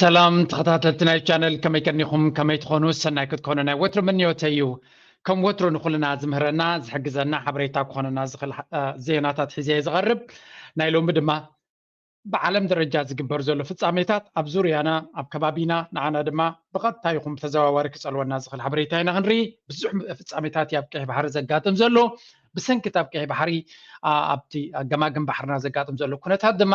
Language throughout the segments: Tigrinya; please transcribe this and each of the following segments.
ሰላም ተኸታተልቲ ናይ ቻነል፣ ከመይ ቀኒኹም? ከመይ ትኾኑ? ሰናይ ክትኮኑ ናይ ወትሩ ምንዮተይ እዩ። ከም ወትሩ ንኹልና ዝምህረና፣ ዝሕግዘና፣ ሓበሬታ ክኾነና ዝኽእል፣ እ፣ ዜናታት ሒዘ እየ ዝቐርብ። ናይ ሎሚ ድማ ብዓለም ደረጃ ዝግበር ዘሎ ፍጻሜታት ኣብ ዙርያና፣ ኣብ ከባቢና፣ ንዓና ድማ ብቐጥታ ይኹን ብተዘዋዋሪ ክጸልወና ዝኽእል ሓበሬታ ኢና ክንርኢ። ብዙሕ ፍጻሜታት እዩ ኣብ ቀይሕ ባሕሪ ዘጋጥም ዘሎ። ብሰንኪ እቲ ኣብ ቀይሕ ባሕሪ፣ ኣ፣ ኣብቲ ገማግም ባሕርና ዘጋጥም ዘሎ ኩነታት ድማ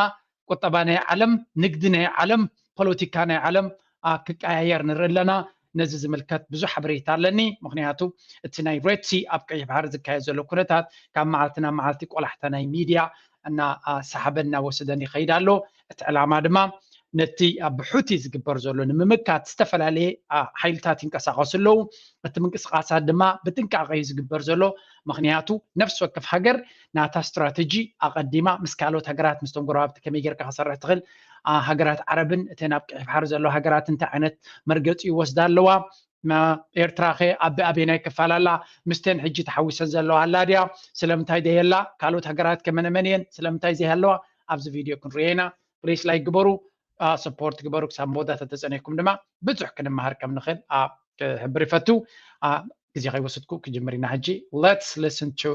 ቁጠባ ናይ ዓለም፣ ንግዲ ናይ ዓለም፣ ፖለቲካ ናይ ዓለም፣ ኣ፣ ክቀያየር ንርኢ ኣለና። ነዚ ዝምልከት ብዙሕ ሓበሬታ ኣለኒ። ምኽንያቱ እቲ ናይ ሬድ ሲ ኣብ ቀይሕ ባሕሪ ዝካየድ ዘሎ ኩነታት ካብ መዓልቲ ናብ መዓልቲ ቆላሕታ ናይ ሚድያ እና፣ ኣ፣ ሰሓበን እናወሰደን ይኸይድ ኣሎ። እቲ ዕላማ ድማ ነቲ ኣብ ብሑቲ ዝግበር ዘሎ ንምምካት ዝተፈላለየ፣ ኣ፣ ሓይልታት ይንቀሳቐሱ ኣለዉ። እቲ ምንቅስቓሳት ድማ ብጥንቃቐ እዩ ዝግበር ዘሎ። ምኽንያቱ ነፍሲ ወከፍ ሃገር ናታ ስትራተጂ ኣቐዲማ ምስ ካልኦት ሃገራት፣ ምስቶም ጎረባብቲ ከመይ ጌርካ ክሰርሕ ትኽእል፣ ኣ፣ ሃገራት ዓረብን እተን ኣብ ቀይሕ ባሕሪ ዘለዋ ሃገራት እንታይ ዓይነት መርገጺ ይወስዳ ኣለዋ፣ ማ-፣ ኤርትራ ኸ ኣብ ኣበየናይ ክፋል ኣላ፣ ምስተን ሕጂ ተሓዊሰን ዘለዋ ኣላ ድያ፣ ስለምንታይ ደየላ፣ ካልኦት ሃገራት ከ መነመን እየን፣ ስለምንታይ ዘይሃለዋ፣ ኣብዚ ቪድዮ ክንሪኦ ኢና። ፕሊስ ላይክ ግበሩ፣ ኣ፣ ሰፖርት ግበሩ። ክሳብ መወዳእታ ተጸኒሕኩም ድማ ብዙሕ ክንመሃር ከም ንኽእል፣ ኣ፣ ክሕብር ይፈቱ። ኣ፣ ግዜ ከይወሰድኩ ክጅምር ኢና ሕጂ። Let's listen to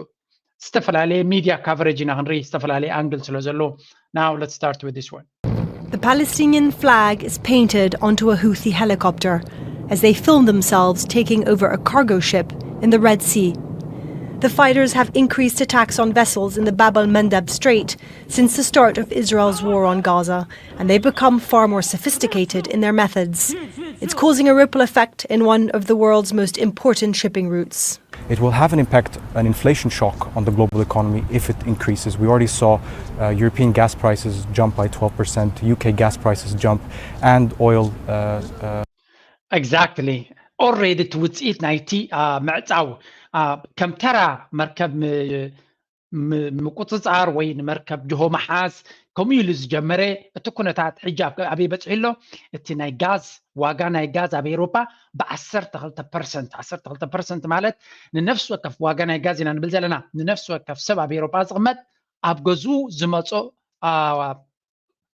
ዝተፈላለየ ሚድያ ካቨሬጅ ኢና ክንርኢ፣ ዝተፈላለየ ኣንግል ስለ ዘሎ። Now let's start with this one. The Palestinian flag is painted onto a Houthi helicopter as they film themselves taking over a cargo ship in the Red Sea. The fighters have increased attacks on vessels in the Bab al Mandab Strait since the start of Israel's war on Gaza, and they've become far more sophisticated in their methods. It's causing a ripple effect in one of the world's most important shipping routes. It will have an impact, an inflation shock on the global economy if it increases. We already saw uh, European gas prices jump by twelve percent, U K gas prices jump, and oil. Uh, uh, Exactly. Already እቲ ውፅኢት ናይቲ፣ ኣ፣ ምዕፃው፣ ኣ፣ ከም ተራ መርከብ ም-፣ ም-፣ ምቁፅፃር ወይ ንመርከብ ጅሆ ምሓዝ ከምኡ ኢሉ ዝጀመረ እቲ ኩነታት ሕጂ ኣብ፣ ኣበይ በፂሑ ኣሎ? እቲ ናይ ጋዝ ዋጋ ናይ ጋዝ ኣብ ኤውሮጳ ብዓሰርተ ክልተ ፐርሰንት፣ ዓሰርተ ክልተ ፐርሰንት ማለት ንነፍሲ ወከፍ ዋጋ ናይ ጋዝ ኢና ንብል ዘለና፣ ንነፍሲ ወከፍ ሰብ ኣብ ኤውሮጳ ዝቕመጥ ኣብ ገዝኡ ዝመጾ፣ ኣ፣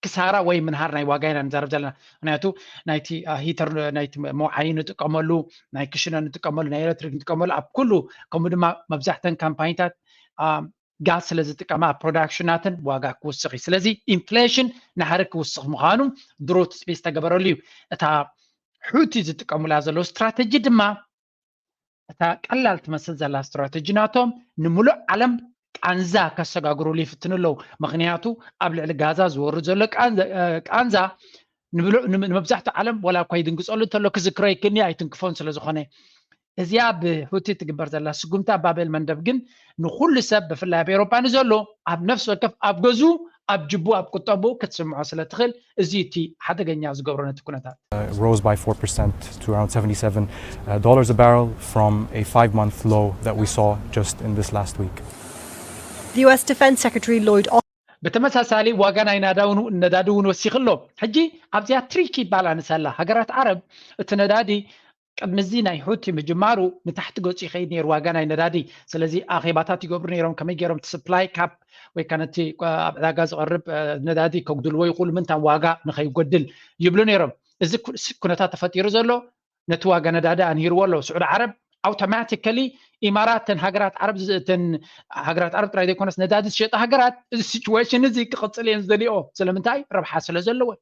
ክሳራ ወይ ምንሃር ናይ ዋጋ ኢና ንዛረብ ዘለና። ምክንያቱ ናይቲ፣ ኣ፣ ሂተር፣ ናይቲ መውዓዪ ንጥቀመሉ፣ ናይ ክሽነ ንጥቀመሉ፣ ናይ ኤሌክትሪክ ንጥቀመሉ፣ ኣብ ኩሉ፣ ከምኡ ድማ መብዛሕተን ካምፓኒታት፣ ኣ፣ ጋዝ ስለ ዝጥቀማ ኣብ ፕሮዳክሽናትን ዋጋ ክውስኽ እዩ። ስለዚ ኢንፍሌሽን ናህሪ ክውስኽ ምዃኑ ድሮ ትፅቢት ዝተገበረሉ እዩ። እታ ሑቲ ዝጥቀሙላ ዘለዉ ስትራተጂ ድማ እታ ቀላል ትመስል ዘላ ስትራተጂ ናቶም ንምሉእ ዓለም ቃንዛ ከሰጋግሩሉ ይፍትኑ ኣለዉ። ምኽንያቱ ኣብ ልዕሊ ጋዛ ዝወርድ ዘሎ ቃንዛ፣ እ፣ ቃንዛ ንብሉ-፣ ንም-፣ ንመብዛሕትኡ ዓለም ዋላ እኳ ይድንግጸሉ እንተሎ ክዝክሮ ይክእል እዩ፣ ኣይትንክፎን ስለ ዝኾነ። እዚኣ ብሁቲ ትግበር ዘላ ስጉምቲ ኣብ ባብ ኤል መንደብ ግን ንኹሉ ሰብ ብፍላይ ኣብ ኤውሮጳ ንዘሎ ኣብ ነፍሲ ወከፍ ኣብ ገዝኡ ኣብ ጅቡ ኣብ ቁጠብኡ ክትስምዖ ስለ ትኽእል እዚ እቲ ሓደገኛ ዝገብሮ ነቲ ኩነታት። uh, rose by four percent to around seventy-seven dollars a barrel from a five-month low that we saw just in this last week. The U S Defense Secretary Lloyd Austin ብተመሳሳሊ ዋጋ ናይ ናዳ እውን፣ ነዳዲ እውን ወሲኹ ኣሎ። ሕጂ ኣብዚኣ ትሪኪ ባላንስ ኣላ። ሃገራት ዓረብ እቲ ነዳዲ ቅድሚ እዚ ናይ ሑቲ ምጅማሩ ንታሕቲ ገጹ ይኸይድ ነይሩ ዋጋ ናይ ነዳዲ። ስለዚ ኣኼባታት ይገብሩ ነይሮም ከመይ ገይሮም እቲ ስፕላይ ካፕ ወይ ከዓ ነቲ ኣብ ዕዳጋ ዝቐርብ፣ እ፣ ነዳዲ ከጉድልዎ ይኽእሉ ምንታን ዋጋ ንኸይጎድል ይብሉ ነይሮም። እዚ ኩ-፣ ስ-፣ ኩነታት ተፈጢሩ ዘሎ ነቲ ዋጋ ነዳዲ ኣንሂርዎ ኣሎ። ስዑዲ ዓረብ ኣውቶማቲካሊ ኢማራት ተን ሃገራት ዓረብ ዝ-፣ ተን ሃገራት ዓረብ ጥራይ ዘይኮነስ ነዳዲ ዝሸጣ ሃገራት እዚ ሲቹዌሽን እዚ ክቕጽል እየን ዝደልዮ። ስለምንታይ? ረብሓ ስለ ዘለወን።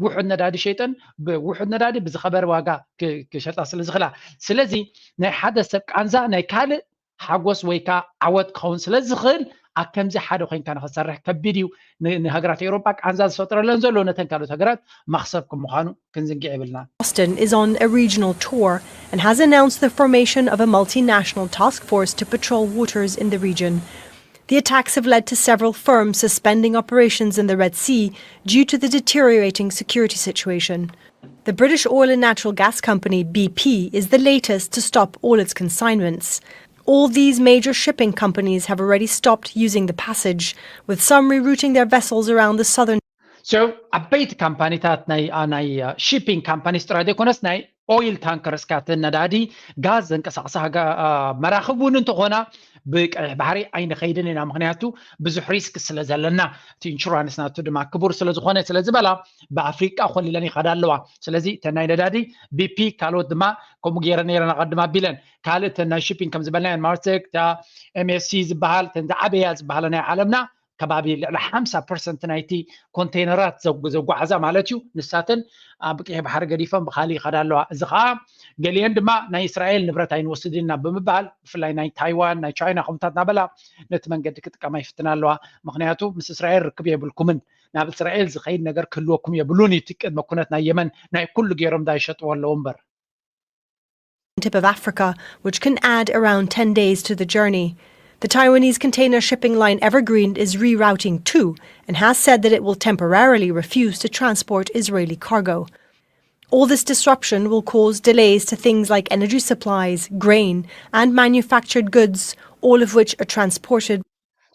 ውሑድ ነዳዲ ሸይጠን ብውሑድ ነዳዲ ብዝኸበረ ዋጋ ክ-፣ ክሸጣ ስለ ዝኽእላ። ስለዚ ናይ ሓደ ሰብ ቃንዛ ናይ ካልእ ሓጎስ ወይ ከዓ ዓወት ክኸውን ስለ ዝኽእል ኣብ ከምዚ ሓደ ኮይንካ ንኽትሰርሕ ከቢድ እዩ። ን-፣ ንሃገራት ኤውሮጳ ቃንዛ ዝፈጥረለን ዘሎ ነተን ካልኦት ሃገራት መኽሰብ ከም ምዃኑ ክንዝንግዕ የብልና። Austin is on a regional tour and has announced the formation of a multinational task force to patrol waters in the region. The attacks have led to several firms suspending operations in the Red Sea due to the deteriorating security situation. The British oil and natural gas company B P is the latest to stop all its consignments. All these major shipping companies have already stopped using the passage, with some rerouting their vessels around the southern So ዓበይቲ ካምፓኒታት ናይ፣ ኣ፣ ናይ፣ ኣ፣ ሺፒንግ ካምፓኒስ ጥራይ ዘይኮነስ ናይ ኦይል ታንከርስ፣ ካብተን ነዳዲ ጋዝ ዘንቀሳቕሳ መራኽብ እውን እንተኾና ብቀይሕ ባሕሪ ኣይንኸይድን ኢና፣ ምክንያቱ ብዙሕ ሪስክ ስለ ዘለና፣ እቲ ኢንሹራንስ ናቱ ድማ ክቡር ስለ ዝኾነ ስለ ዝበላ ብኣፍሪቃ ኮሊለን ይኸዳ ኣለዋ። ስለዚ እተን ናይ ነዳዲ ቢፒ ካልኦት ድማ ከምኡ ገይረ ነይረ ኣቐድም ኣቢለን ካልእ እተን ናይ ሺፒንግ ከም ዝበልናየን ማርቴክ፣ እታ ኤምኤስሲ ዝበሃል እተን ዝዓበያ ዝበሃለ ናይ ዓለምና ከባቢ ልዕሊ ሓምሳ ፐርሰንት ናይቲ ኮንቴይነራት ዘጓዓዛ ማለት እዩ። ንሳተን ኣብ ቀይሕ ባሕሪ ገዲፈን ብካሊእ ይኸዳ ኣለዋ። እዚ ከዓ ገሊአን ድማ ናይ እስራኤል ንብረት ኣይንወስድን ኢና ብምባል ብፍላይ ናይ ታይዋን ናይ ቻይና ከምታት እናበላ ነቲ መንገዲ ክጥቀማ ይፍትና ኣለዋ። ምክንያቱ ምስ እስራኤል ርክብ የብልኩምን፣ ናብ እስራኤል ዝኸይድ ነገር ክህልወኩም የብሉን እዩ። እቲ ቅድመ ኩነት ናይ የመን ናይ ኩሉ ገይሮም ዳይሸጥዎ ኣለዉ እምበር tip of Africa, which can add around ten days to the journey. The Taiwanese container shipping line Evergreen is rerouting too and has said that it will temporarily refuse to transport Israeli cargo. All this disruption will cause delays to things like energy supplies, grain, and manufactured goods, all of which are transported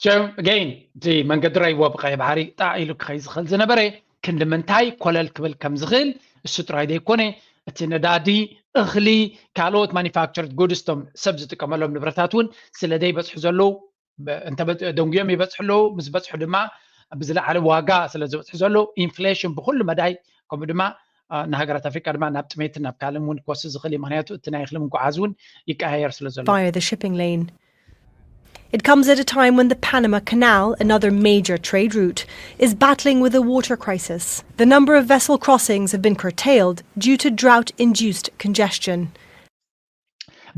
So again, እቲ መንገዲ ረይዎ ብቀይ ባሕሪ ጣዕ ኢሉ ክኸይ ዝኽእል ዝነበረ ክንዲ ምንታይ ኮለል ክብል ከም ዝኽእል እሱ ጥራይ ዘይኮነ እቲ ነዳዲ፣ እኽሊ፣ ካልኦት ማኒፋክቸርድ ጉድስ፣ እቶም ሰብ ዝጥቀመሎም ንብረታት እውን ስለ ዘይበፅሑ ዘለዉ ደንጉዮም ይበፅሑ ኣለዉ። ምስ በፅሑ ድማ ብዝለዓለ ዋጋ ስለ ዝበፅሑ ዘለዉ ኢንፍሌሽን ብኩሉ መዳይ ከምኡ ድማ ንሃገራት ኣፍሪቃ ድማ ናብ ጥሜትን ናብ ካልእን እውን ክወስድ ዝኽእል እዩ። ምክንያቱ እቲ ናይ እኽሊ ምጉዓዝ እውን ይቀያየር ስለ ዘሎ። via the shipping lane. It comes at a time when the Panama Canal, another major trade route, is battling with a water crisis. The number of vessel crossings have been curtailed due to drought-induced congestion.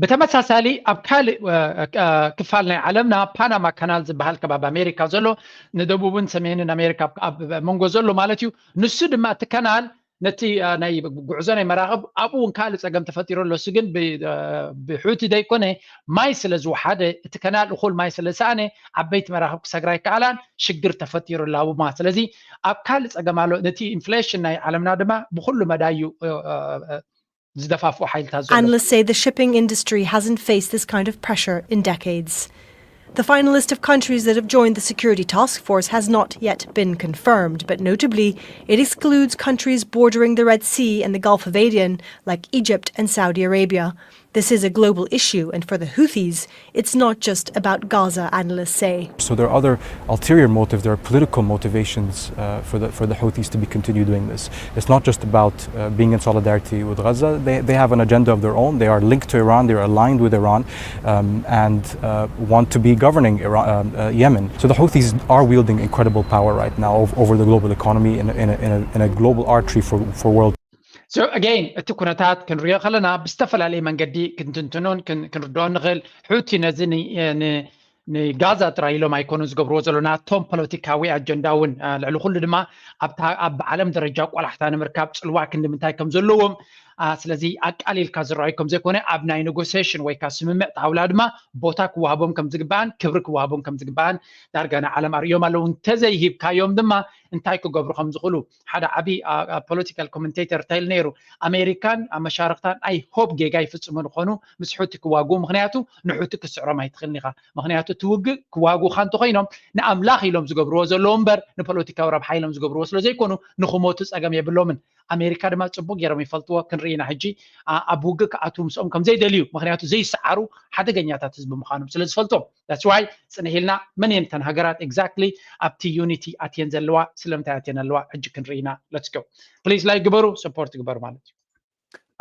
ብተመሳሳሊ ኣብ ካልእ ክፋል ናይ ዓለምና ፓናማ ካናል ዝበሃል ከባቢ ኣሜሪካ ዘሎ ንደቡብን ሰሜንን ኣሜሪካ ኣብ መንጎ ዘሎ ማለት እዩ። ንሱ ድማ እቲ ካናል ነቲ ናይ ጉዕዞ ናይ መራኽብ ኣብኡ እውን ካልእ ፀገም ተፈጢሩ ኣሎ። እሱ ግን ብሑቲ ዘይኮነ ማይ ስለ ዝወሓደ እቲ ከናል እኹል ማይ ስለ ዝሰኣነ ዓበይቲ መራኽብ ክሰግራ ይከኣላን ሽግር ተፈጢሩ ኣሎ ኣብማ። ስለዚ ኣብ ካልእ ፀገም ኣሎ። ነቲ ኢንፍሌሽን ናይ ዓለምና ድማ ብኩሉ መዳይ እዩ ዝደፋፍኦ ሓይልታት ዘሎ። Analysts say the shipping industry hasn't faced this kind of pressure in decades. The final list of countries that have joined the security task force has not yet been confirmed, but notably, it excludes countries bordering the Red Sea and the Gulf of Aden, like Egypt and Saudi Arabia. This is a global issue, and for the Houthis, it's not just about Gaza, analysts say. So there are other ulterior motives, there are political motivations uh, for, the, for the Houthis to be continued doing this. It's not just about uh, being in solidarity with Gaza. They, they have an agenda of their own. They are linked to Iran, they are aligned with Iran, um, and uh, want to be governing Iran, um, uh, Yemen. So the Houthis are wielding incredible power right now over, over the global economy in, in, a, in, a, in a global artery for, for world. So again, እቲ ኩነታት ክንሪኦ ከለና ብዝተፈላለየ መንገዲ ክንትንትኖን ክንርድኦን ንኽእል። ሑቲ ነዚ ንጋዛ ጥራይ ኢሎም ኣይኮኑን ዝገብርዎ ዘሎ፣ ናቶም ፖለቲካዊ ኣጀንዳ እውን ልዕሊ ኩሉ ድማ ኣብ ዓለም ደረጃ ቆላሕታ ንምርካብ ፅልዋ ክንዲ ምንታይ ከም ዘለዎም ስለዚ ኣቃሊልካ ዝረኣዩ ከም ዘይኮነ ኣብ ናይ ኔጎሲሽን ወይ ከዓ ስምምዕ ጣውላ ድማ ቦታ ክወሃቦም ከም ዝግባእን ክብሪ ክወሃቦም ከም ዝግባእን ዳርጋ ንዓለም ኣርእዮም ኣለዉ። እንተዘይሂብካዮም ድማ እንታይ ክገብሩ ከም ዝኽእሉ ሓደ ዓብዪ ፖለቲካል ኮመንቴተር እንታይ ኢሉ ነይሩ? ኣሜሪካን ኣመሻርኽታን ኣይ ሆፕ ጌጋ ይፍፅሙ ንኾኑ ምስ ሑቲ ክዋግኡ፣ ምክንያቱ ንሑቲ ክስዕሮም ኣይትኽእልን ኢኻ። ምክንያቱ እቲ ውግእ ክዋግኡኻ እንተኾይኖም ንኣምላኽ ኢሎም ዝገብርዎ ዘለዉ እምበር ንፖለቲካዊ ረብሓ ኢሎም ዝገብርዎ ስለ ዘይኮኑ ንክሞቱ ፀገም የብሎምን። ኣሜሪካ ድማ ፅቡቅ ገይሮም ይፈልጥዎ። ክንርኢ ኢና ሕጂ ኣብ ውግእ ክኣትዉ ምስኦም ከም ዘይደልዩ፣ ምክንያቱ ዘይሰዓሩ ሓደገኛታት ህዝቢ ምዃኖም ስለ ዝፈልጦም። That's why ፅንሕ ኢልና መን እየን እተን ሃገራት exactly ኣብቲ ዩኒቲ ኣትየን ዘለዋ፣ ስለምንታይ ኣትየን ኣለዋ ሕጂ ክንርኢ ኢና። Let's go please like ግበሩ፣ support ግበሩ ማለት እዩ።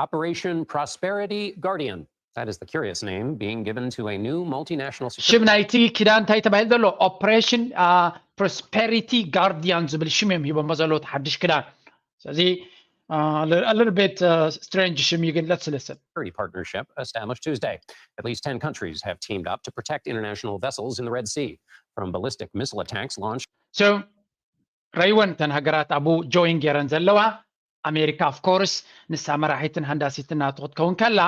Operation Prosperity Guardian. That is the curious name being given to a new multinational ሽም ናይቲ ኪዳን እንታይ ተባሂሉ ዘሎ? ኦፕሬሽን ፕሮስፐሪቲ ጋርዲያን ዝብል ሽም እዮም ሂቦሞ ዘለዉ እቲ ሓድሽ ክዳን። ስለዚ a little bit strange ሽም እዩ፣ ግን let's listen. Security partnership established Tuesday. At least ten countries have teamed up to protect international vessels in the Red Sea from ballistic missile attacks launched. So ረይወን እተን ሃገራት ኣብኡ ጆይን ገይረን ዘለዋ ኣሜሪካ of course ንሳ መራሒትን ሃንዳሲትን ናቱ ክትከውን ከላ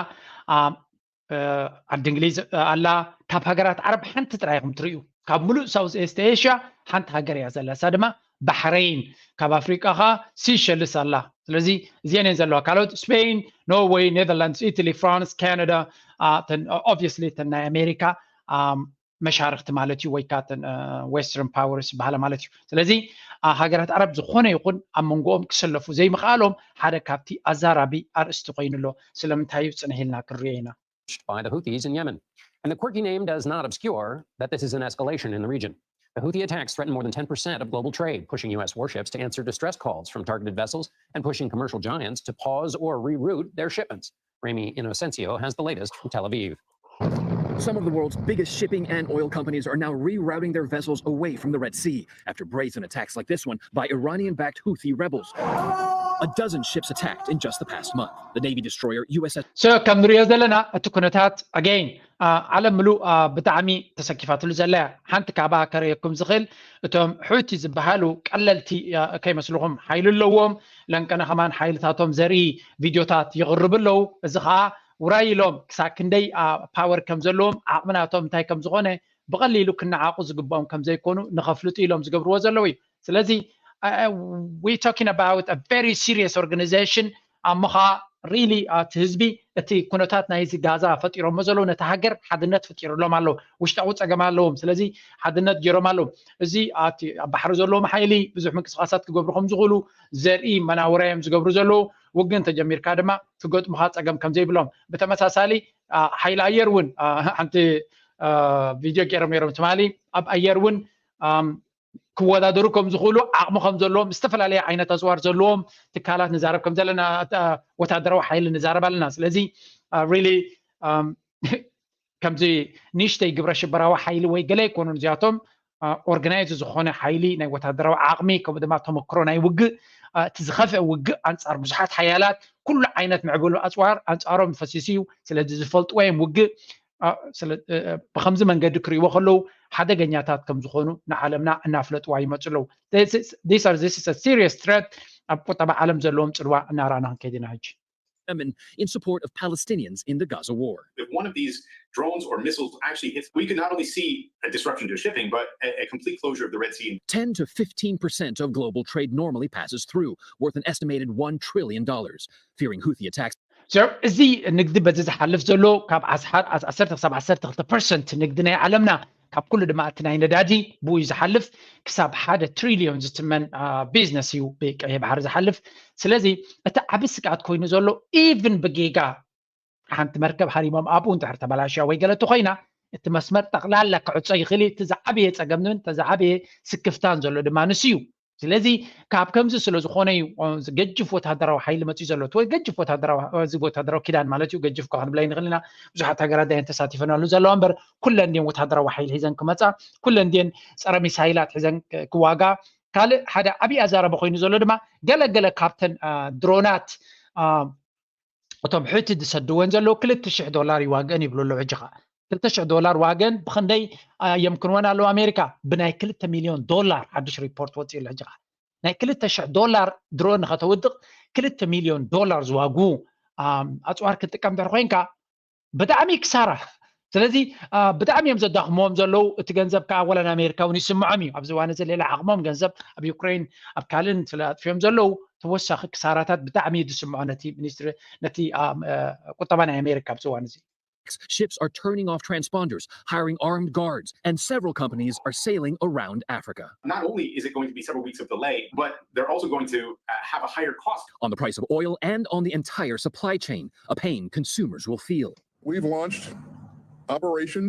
ዓዲ እንግሊዝ ኣላ። ካብ ሃገራት ዓረብ ሓንቲ ጥራይ ኢኹም ትርእዩ። ካብ ሙሉእ ሳውዝ ኤስት ኤሽያ ሓንቲ ሃገር እያ ዘላ፣ እሳ ድማ ባሕረይን። ካብ ኣፍሪቃ ከዓ ሲሸልስ ኣላ። ስለዚ እዚአን እየን ዘለዋ። ካልኦት ስፔን፣ ኖርወይ፣ ኔዘርላንድስ፣ ኢትሊ፣ ፍራንስ፣ ካናዳ፣ obviously እተን ናይ ኣሜሪካ መሻርክቲ ማለት እዩ፣ ወይ ካተን western powers ዝበሃላ ማለት እዩ። ስለዚ ሃገራት ዓረብ ዝኾነ ይኹን ኣብ መንጎኦም ክሰለፉ ዘይምኽኣሎም ሓደ ካብቲ ኣዛራቢ ኣርእስቲ ኮይኑ ኣሎ። ስለምንታይ እዩ ጽንሕ ኢልና ክንሪኦ ኢና። By the Houthis in Yemen. And the quirky name does not obscure that this is an escalation in the region. The Houthi attacks threaten more than ten percent of global trade, pushing U S warships to answer distress calls from targeted vessels and pushing commercial giants to pause or reroute their shipments. Rami Inocencio has the latest from Tel Aviv. Some of the world's biggest shipping and oil companies are now rerouting their vessels away from the Red Sea after brazen attacks like this one by Iranian backed Houthi rebels. A dozen ships attacked in just the past month. The Navy destroyer U S S. So ከም ንሪኦ ዘለና እቲ ኩነታት ኣገይን ዓለም ምሉእ ብጣዕሚ ተሰኪፋትሉ ዘላ እያ። ሓንቲ ካብኣ ከርእየኩም ዝኽእል እቶም ሑቲ ዝበሃሉ ቀለልቲ ከይመስልኹም ሓይሊ ኣለዎም። ለንቀነ ከማን ሓይልታቶም ዘርኢ ቪድዮታት ይቕርቡ ኣለዉ። እዚ ከዓ ውራይ ኢሎም ክሳብ ክንደይ ፓወር ከም ዘለዎም ዓቕምናቶም እንታይ ከም ዝኾነ ብቐሊሉ ክነዓቑ ዝግብኦም ከም ዘይኮኑ ንኸፍልጡ ኢሎም ዝገብርዎ ዘለዉ እዩ። ስለዚ we talking about a very serious organization። እሞ ኸዓ really እቲ ህዝቢ እቲ ኩነታት ናይዚ ጋዛ ፈጢሮሞ ዘለዉ ነቲ ሃገር ሓድነት ፈጢሩሎም ኣለዉ። ውሽጣዊ ፀገም ኣለዎም። ስለዚ ሓድነት ገይሮም ኣለዉ። እዚ ኣብ ባሕሪ ዘለዎም ሓይሊ ብዙሕ ምንቅስቃሳት ክገብሩ ከም ዝኽእሉ ዘርኢ መናውራዮም ዝገብሩ ዘለዉ። ውግእ እንተጀሚርካ ድማ ክገጥሙኻ ፀገም ከም ዘይብሎም። ብተመሳሳሊ ሓይሊ ኣየር እውን ሓንቲ ቪድዮ ገይሮም ነይሮም ትማሊ ኣብ ኣየር እውን ክወዳደሩ ከም ዝኽእሉ ዓቕሚ ከም ዘለዎም ዝተፈላለየ ዓይነት ኣፅዋር ዘለዎም ትካላት ንዛረብ ከም ዘለና ወታደራዊ ሓይሊ ንዛረብ ኣለና። ስለዚ really ከምዚ ንእሽተይ ግብረ ሽበራዊ ሓይሊ ወይ ገለ ኣይኮኑን እዚኣቶም። ኦርጋናይዝ ዝኾነ ሓይሊ ናይ ወታደራዊ ዓቕሚ ከምኡ ድማ ተመክሮ ናይ ውግእ እቲ ዝኸፍአ ውግእ ኣንፃር ብዙሓት ሓያላት ኩሉ ዓይነት ምዕቡል ኣፅዋር ኣንፃሮም ፈሲሱ እዩ። ስለዚ ዝፈልጥዎ እዮም ውግእ ብከምዚ መንገዲ ክርእይዎ ከለዉ ሓደገኛታት ከም ዝኾኑ ንዓለምና እናፍለጥዋ ይመፁ ኣለዉ። This is a serious threat። ኣብ ቁጠባ ዓለም ዘለዎም ፅልዋ እናረኣና ክንከይድ ኢና ሕጂ። Yemen in support of Palestinians in the Gaza war. If one of these drones or missiles actually hits, we could not only see a disruption to shipping, but a, a complete closure of the Red Sea. Ten to fifteen percent of global trade normally passes through, worth an estimated one trillion dollars. Fearing Houthi attacks. እዚ ንግዲ በዚ ዝሓልፍ ዘሎ ካብ ዓሰርተ ክሳብ ዓሰርተ ክልተ ፐርሰንት ንግዲ ናይ ዓለምና ካብ ኩሉ ድማ እቲ ናይ ነዳዲ ብኡ ዝሓልፍ ክሳብ ሓደ ትሪልዮን ዝትመን ቢዝነስ እዩ ብቀይሕ ባሕሪ ዝሓልፍ። ስለዚ እቲ ዓቢ ስግኣት ኮይኑ ዘሎ ኢቭን ብጌጋ ሓንቲ መርከብ ሃሪሞም ኣብኡ እንድሕር ተበላሽያ ወይ ገለ እንተኾይና እቲ መስመር ጠቕላላ ክዕጾ ይኽእል እዩ። እቲ ዝዓበየ ጸገምን እቲ ዝዓበየ ስክፍታን ዘሎ ድማ ንሱ እዩ። ስለዚ ካብ ከምዚ ስለ ዝኾነ እዩ ገጅፍ ወታደራዊ ሓይሊ መፅኡ ዘሎ። እቲ ገጅፍ ወታደራዊ እዚ ወታደራዊ ኪዳን ማለት እዩ። ገጅፍ እኳ ክንብላ ይንኽእል ኢና። ብዙሓት ሃገራት ዳየን ተሳቲፈናሉ ዘለዋ እምበር ኩለን ድየን ወታደራዊ ሓይሊ ሒዘን ክመፃ? ኩለን ድየን ፀረ ሚሳይላት ሒዘን ክዋጋ? ካልእ ሓደ ዓብዪ ኣዛረቢ ኮይኑ ዘሎ ድማ ገለገለ ካብተን ድሮናት እቶም ሑቲ ዝሰድወን ዘለዉ ክልተ ሽሕ ዶላር ይዋግአን ይብሉ ኣለዉ። ሕጂ ኸዓ ክልተ ሽሕ ዶላር ዋገን ብኽንደይ የምክንወን ኣለዉ ኣሜሪካ? ብናይ ክልተ ሚልዮን ዶላር ሓድሽ ሪፖርት ወፂኡ ኣሎ። ሕጂ ኸዓ ናይ ክልተ ሽሕ ዶላር ድሮን ንኸተውድቕ ክልተ ሚልዮን ዶላር ዝዋጉ ኣፅዋር ክትጥቀም ድሕር ኮይንካ ብጣዕሚ ክሳራ። ስለዚ ብጣዕሚ እዮም ዘዳኽምዎም ዘለዉ። እቲ ገንዘብ ከዓ ወላ ንኣሜሪካ እውን ይስምዖም እዩ። ኣብዚ እዋን እዚ ሌላ ዓቕሞም ገንዘብ ኣብ ዩክሬን ኣብ ካልእን ስለ ኣጥፍዮም ዘለዉ ተወሳኺ ክሳራታት ብጣዕሚ እዩ ዝስምዖ ነቲ ሚኒስትሪ ነቲ ቁጠባ ናይ ኣሜሪካ ኣብዚ እዋን እዚ። Ships are turning off transponders, hiring armed guards, and several companies are sailing around Africa. Not only is it going to be several weeks of delay, but they're also going to uh, have a higher cost. On the price of oil and on the entire supply chain, a pain consumers will feel. We've launched Operation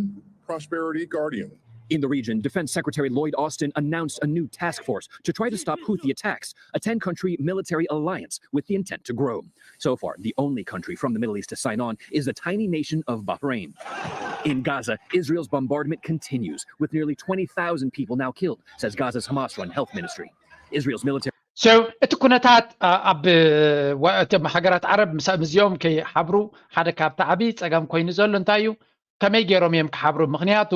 Prosperity Guardian. In the region, Defense Secretary Lloyd Austin announced a new task force to try to stop Houthi attacks, a ten country military alliance with the intent to grow. So far, the only country from the Middle East to sign on is the tiny nation of Bahrain. In Gaza, Israel's bombardment continues, with nearly twenty thousand people now killed, says Gaza's Hamas run health ministry. Israel's military. So እቲ ኩነታት ኣብ እቶም ሃገራት ዓረብ ምስ ምስዚኦም ከይሓብሩ ሓደ ካብቲ ዓብዪ ፀገም ኮይኑ ዘሎ እንታይ እዩ? ከመይ ገይሮም እዮም ክሓብሩ? ምክንያቱ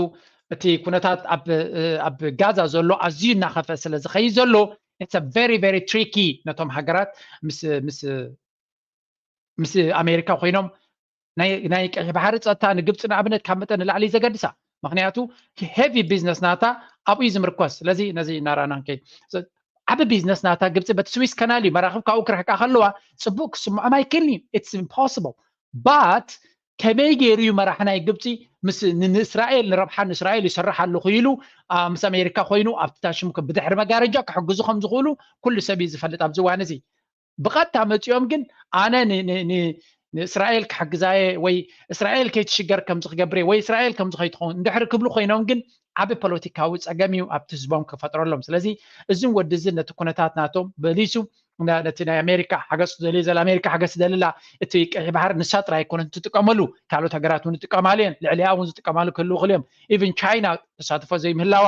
እቲ ኩነታት ኣብ ጋዛ ዘሎ ኣዝዩ እናኸፍአ ስለ ዝኸይድ ዘሎ it's very very tricky ነቶም ሃገራት ምስ ምስ ምስ ኣሜሪካ ኮይኖም ናይ ቀይሕ ባሕሪ ፀጥታ ንግብፂ ንኣብነት ካብ መጠን ንላዕሊ ዘገድሳ። ምክንያቱ ሄቪ ቢዝነስ ናታ ኣብኡ እዩ ዝምርኮስ። ስለዚ ነዚ እናረኣና ንከይድ። ዓቢ ቢዝነስ ናታ ግብፂ በቲ ስዊስ ከናል እዩ። መራኽብ ካብኡ ክርሕቃ ከለዋ ፅቡቅ ክስምዖም ኣይክእልን እዩ። It's impossible but ከመይ ገይሩ እዩ መራሕ ናይ ግብፂ ምስ ንእስራኤል ንረብሓ ንእስራኤል ይሰርሕ ኣለኹ ኢሉ ምስ ኣሜሪካ ኮይኑ ኣብቲ ታሽም ብድሕሪ መጋረጃ ክሕግዙ ከም ዝኽእሉ ኩሉ ሰብ እዩ ዝፈልጥ ኣብዚ እዋን እዚ። ብቐጥታ መፂኦም ግን ኣነ ንእስራኤል ክሕግዛየ ወይ እስራኤል ከይትሽገር ከምዚ ክገብር ወይ እስራኤል ከምዚ ከይትኸውን እንድሕሪ ክብሉ ኮይኖም ግን ዓቢ ፖለቲካዊ ፀገም እዩ ኣብቲ ህዝቦም ክፈጥረሎም። ስለዚ እዝን ወዲ እዝን ነቲ ኩነታት ናቶም በሊሱ ነቲ ናይ ኣሜሪካ ሓገዝ ትደልዩ ዘላ ኣሜሪካ ሓገዝ ትደልላ እቲ ቀይሕ ባሕር ንሳ ጥራይ ኣይኮነት ትጥቀመሉ ካልኦት ሃገራት እውን ዝጥቀማሉ እየን። ልዕሊኣ እውን ዝጥቀማሉ ክህልው ክእል እዮም። ኢቭን ቻይና ተሳትፎ ዘይምህላዋ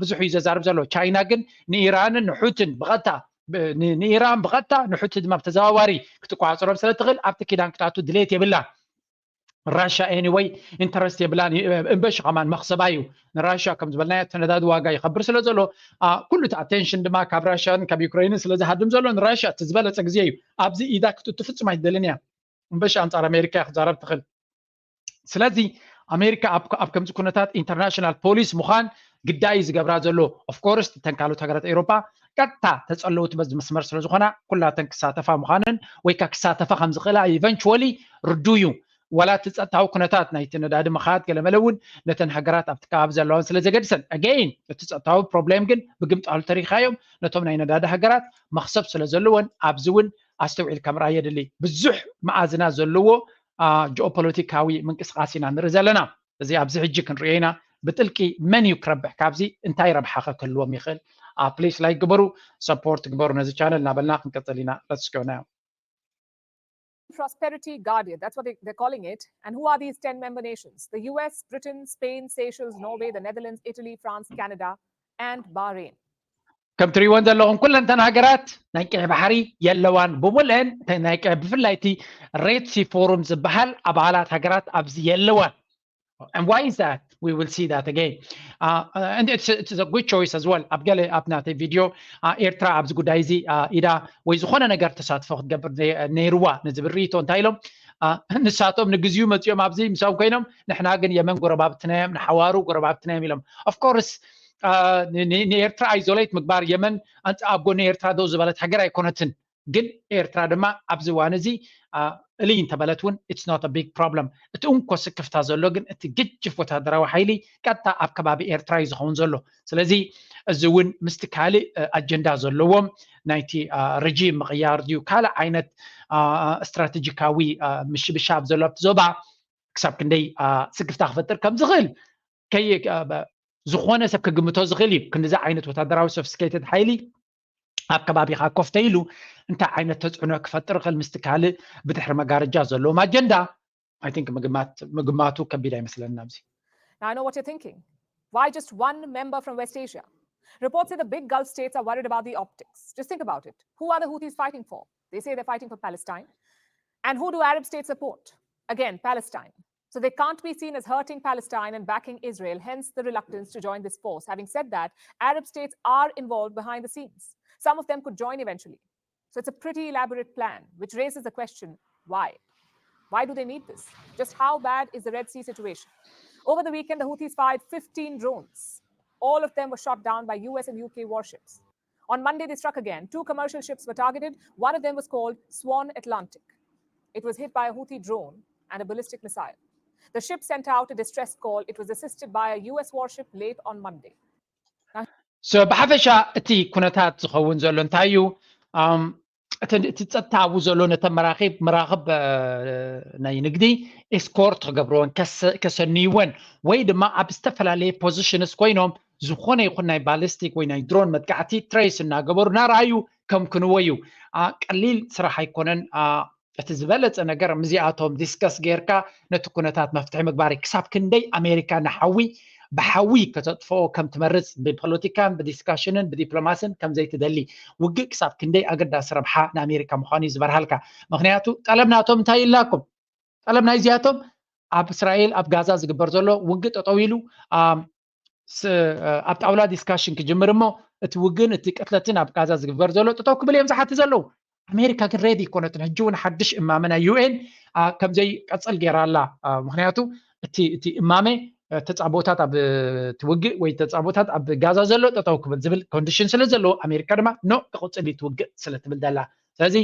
ብዙሕ እዩ ዘዛርብ ዘሎ። ቻይና ግን ንኢራንን ንሑትን ብቐጥታ ንኢራን ብቐጥታ ንሑቲ ድማ ብተዘዋዋሪ ክትቆፃፀሮም ስለትኽእል ኣብቲ ኪዳን ክትኣቱ ድሌት የብላ። ራሻ anyway interest የብላን። እምበሽ ከማን መክሰባ እዩ ንራሻ ከም ዝበልናዮ እቲ ነዳዲ ዋጋ ይኸብር ስለ ዘሎ ኩሉ እቲ ኣቴንሽን ድማ ካብ ራሻን ካብ ዩክሬንን ስለ ዝሃድም ዘሎ ንራሻ እቲ ዝበለፀ ግዜ እዩ። ኣብዚ ኢዳ ክትእቱ ፍጹም ኣይትደልን እያ። እምበሽ ኣንፃር ኣሜሪካ እያ ክዛረብ ትኽእል። ስለዚ ኣሜሪካ ኣብ ከምዚ ኩነታት ኢንተርናሽናል ፖሊስ ምዃን ግዳይ ዝገብራ ዘሎ ኦፍኮርስ እተን ካልኦት ሃገራት ኤውሮፓ ቀጥታ ተፀለውቲ በዚ መስመር ስለ ዝኾና ኩላተን ክሳተፋ ምዃነን ወይ ከዓ ክሳተፋ ከም ዝኽእላ ኢቨንቹዋሊ ርዱ እዩ። ዋላ እቲ ፀጥታዊ ኩነታት ናይቲ ነዳዲ ምኻድ ገለመለ እውን ነተን ሃገራት ኣብቲ ከባቢ ዘለዋን ስለ ዘገድሰን ኣገይን እቲ ፀጥታዊ ፕሮብሌም ግን ብግምጣሉ ተሪኻዮም ነቶም ናይ ነዳዲ ሃገራት መኽሰብ ስለ ዘለወን ኣብዚ እውን ኣስተውዒልካ ምርኣይ የድሊ። ብዙሕ መኣዝና ዘለዎ ጂኦፖለቲካዊ ምንቅስቃስ ኢና ንርኢ ዘለና። እዚ ኣብዚ ሕጂ ክንሪኦ ኢና ብጥልቂ መን እዩ ክረብሕ ካብዚ እንታይ ረብሓ ከ ክህልዎም ይኽእል። ፕሊስ ላይክ ግበሩ፣ ሰፖርት ግበሩ ነዚ ቻነል እናበልና ክንቀፅል ኢና። Let's go now. Prosperity Guardian, that's what they, they're calling it. And who are these ten member nations? The U S, Britain, Spain, Seychelles, Norway, the Netherlands, Italy, France, Canada, and Bahrain. ከም ትሪእወን ዘለኹም ኩለንተን ሃገራት ናይ ቀይ ባሕሪ የለዋን። ብሙልአን ናይ ቀይ ብፍላይ እቲ ሬድ ሲ ፎሩም ዝበሃል ኣባላት ሃገራት ኣብዚ የለዋን። And why is that? We will see that again. Uh, uh, and it's, it's a good choice as well. ኣብ ገለ ኣብ ናተይ ቪድዮ ኤርትራ ኣብዚ ጉዳይ እዚ ኢዳ ወይ ዝኾነ ነገር ተሳትፎ ክትገብር ነይርዋ ንዝብል ርኢቶ እንታይ ኢሎም ንሳቶም ንግዚኡ መፂኦም ኣብዚ ምሳም ኮይኖም ንሕና ግን የመን ጎረባብትና እዮም ንሓዋሩ ጎረባብትና እዮም ኢሎም። Of course ንኤርትራ isolate ምግባር የመን ኣብ ጎኒ ኤርትራ ደው ዝበለት ሃገር ኣይኮነትን። ግን ኤርትራ ድማ ኣብዚ እዋን እዚ እልይ እንተበለት እውን it's not a big problem። እቲ እንኮ ስክፍታ ዘሎ ግን እቲ ግጅፍ ወታደራዊ ሓይሊ ቀጥታ ኣብ ከባቢ ኤርትራ እዩ ዝኸውን ዘሎ። ስለዚ እዚ እውን ምስቲ ካልእ ኣጀንዳ ዘለዎም ናይቲ ረጂም ምቕያር ድዩ ካልእ ዓይነት ስትራቴጂካዊ ምሽብሻብ ዘሎ ኣብቲ ዞባ ክሳብ ክንደይ ስክፍታ ክፈጥር ከም ዝኽእል ዝኾነ ሰብ ክግምቶ ዝኽእል እዩ። ክንዲዚ ዓይነት ወታደራዊ sophisticated ሓይሊ ኣብ ከባቢኻ ኮፍ ተኢሉ እንታይ ዓይነት ተፅዕኖ ክፈጥር ይኽእል ምስቲ ካልእ ብድሕሪ መጋረጃ ዘለዎም ኣጀንዳ I think ምግማቱ ከቢድ ኣይመስለንን ኣብዚ። Now I know what you're thinking. Why just one member from West Asia? Reports say the big Gulf states are worried about the optics. Just think about it. Who are the Houthis fighting for? They say they're fighting for Palestine. And who do Arab states support? Again, Palestine. So they can't be seen as hurting Palestine and backing Israel, hence the reluctance to join this force. Having said that, Arab states are involved behind the scenes. Some of them could join eventually. So it's a pretty elaborate plan, which raises the question, why? Why do they need this? Just how bad is the Red Sea situation? Over the weekend, the Houthis fired fifteen drones. All of them were shot down by U S and U K warships. On Monday, they struck again. Two commercial ships were targeted. One of them was called Swan Atlantic. It was hit by a Houthi drone and a ballistic missile. The ship sent out a distress call. It was assisted by a U S warship late on Monday. So ብሓፈሻ እቲ ኩነታት ዝኸውን ዘሎ እንታይ እዩ? እቲ ጸጥታ ኣብኡ ዘሎ ነተን መራኺብ መራኽብ ናይ ንግዲ ኤስኮርት ክገብርወን ከሰንይወን ወይ ድማ ኣብ ዝተፈላለየ ፖዚሽንስ ኮይኖም ዝኾነ ይኹን ናይ ባሊስቲክ ወይ ናይ ድሮን መጥቃዕቲ ትሬስ እናገበሩ እናረኣዩ ከምክንዎ እዩ። ቀሊል ስራሕ ኣይኮነን። እቲ ዝበለፀ ነገር ምስዚኣቶም ዲስከስ ጌርካ ነቲ ኩነታት መፍትሒ ምግባር እዩ። ክሳብ ክንደይ ኣሜሪካ ንሓዊ ብሓዊ ከተጥፍኦ ከም ትመርፅ ብፖለቲካን ብዲስካሽንን ብዲፕሎማስን ከም ዘይትደሊ ውግእ ክሳብ ክንደይ ኣገዳሲ ረብሓ ንኣሜሪካ ምዃኑ እዩ ዝበርሃልካ። ምክንያቱ ጠለብ ናቶም እንታይ ኢላኩም? ጠለብ ናይዚኣቶም ኣብ እስራኤል ኣብ ጋዛ ዝግበር ዘሎ ውግእ ጠጠው ኢሉ ኣብ ጣውላ ዲስካሽን ክጅምር እሞ እቲ ውግን እቲ ቅትለትን ኣብ ጋዛ ዝግበር ዘሎ ጠጠው ክብል እዮም ዝሓቲ ዘለዉ። ኣሜሪካ ግን ሬዲ ኣይኮነትን። ሕጂ እውን ሓድሽ እማመ ናይ ዩ ኤን ከም ዘይቀፅል ገይራ ኣላ። ምክንያቱ እቲ እቲ እማመ ተፃቦታት ኣብ ትውግእ ወይ ተፃቦታት ኣብ ጋዛ ዘሎ ጠጠው ክብል ዝብል ኮንዲሽን ስለ ዘለዎ ኣሜሪካ ድማ ኖ ክቕፅል እዩ ትውግእ ስለ ትብል ዘላ። ስለዚ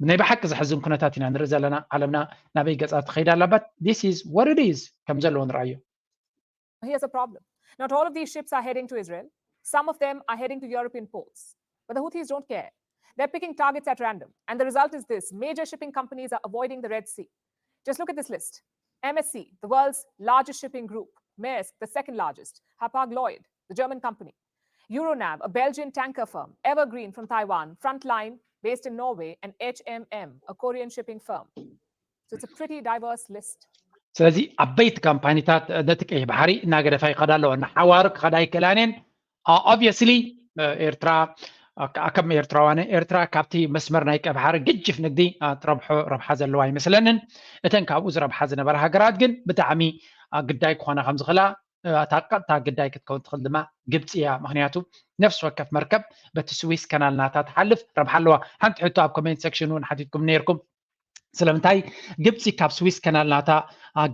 ናይ ብሓቂ ዘሕዝን ኩነታት ኢና ንርኢ ዘለና። ዓለምና ናበይ ገጻ ትኸይድ ኣላ? But this is what it is፣ ከም ዘለዎ ንርኣዮ። Here's a problem. Not all of these ships are heading to Israel. Some of them are heading to European ports. But the Houthis don't care. They're picking targets at random. And the result is this: major shipping companies are avoiding the Red Sea. Just look at this list: M S C, the world's largest shipping group; Maersk, the second largest; Hapag-Lloyd, the German company; Euronav, a Belgian tanker firm; Evergreen from Taiwan; Frontline, based in Norway; and H M M, a Korean shipping firm. So it's a pretty diverse list. ስለዚ ዓበይቲ ካምፓኒታት ነቲ ቀይሕ ባሕሪ እናገደፋ ይኸዳ ኣለዋ። ንሓዋሩ ክኸዳ ኣይክእላን እየን። Obviously ኤርትራ ከም ኤርትራውያን፣ ኤርትራ ካብቲ መስመር ናይ ቀይሕ ባሕሪ ግጅፍ ንግዲ ትረብሖ ረብሓ ዘለዋ ኣይመስለንን። እተን ካብኡ ዝረብሓ ዝነበራ ሃገራት ግን ብጣዕሚ ግዳይ ክኾና ከም ዝኽእላ፣ እታ ቀጥታ ግዳይ ክትከውን ትኽእል ድማ ግብፂ እያ። ምክንያቱ ነፍሲ ወከፍ መርከብ በቲ ስዊስ ከናል ናታ ትሓልፍ ረብሓ ኣለዋ። ሓንቲ ሕቶ ኣብ comment section እውን ሓቲትኩም ነይርኩም። ስለምንታይ ግብፂ ካብ ስዊስ ከናል ናታ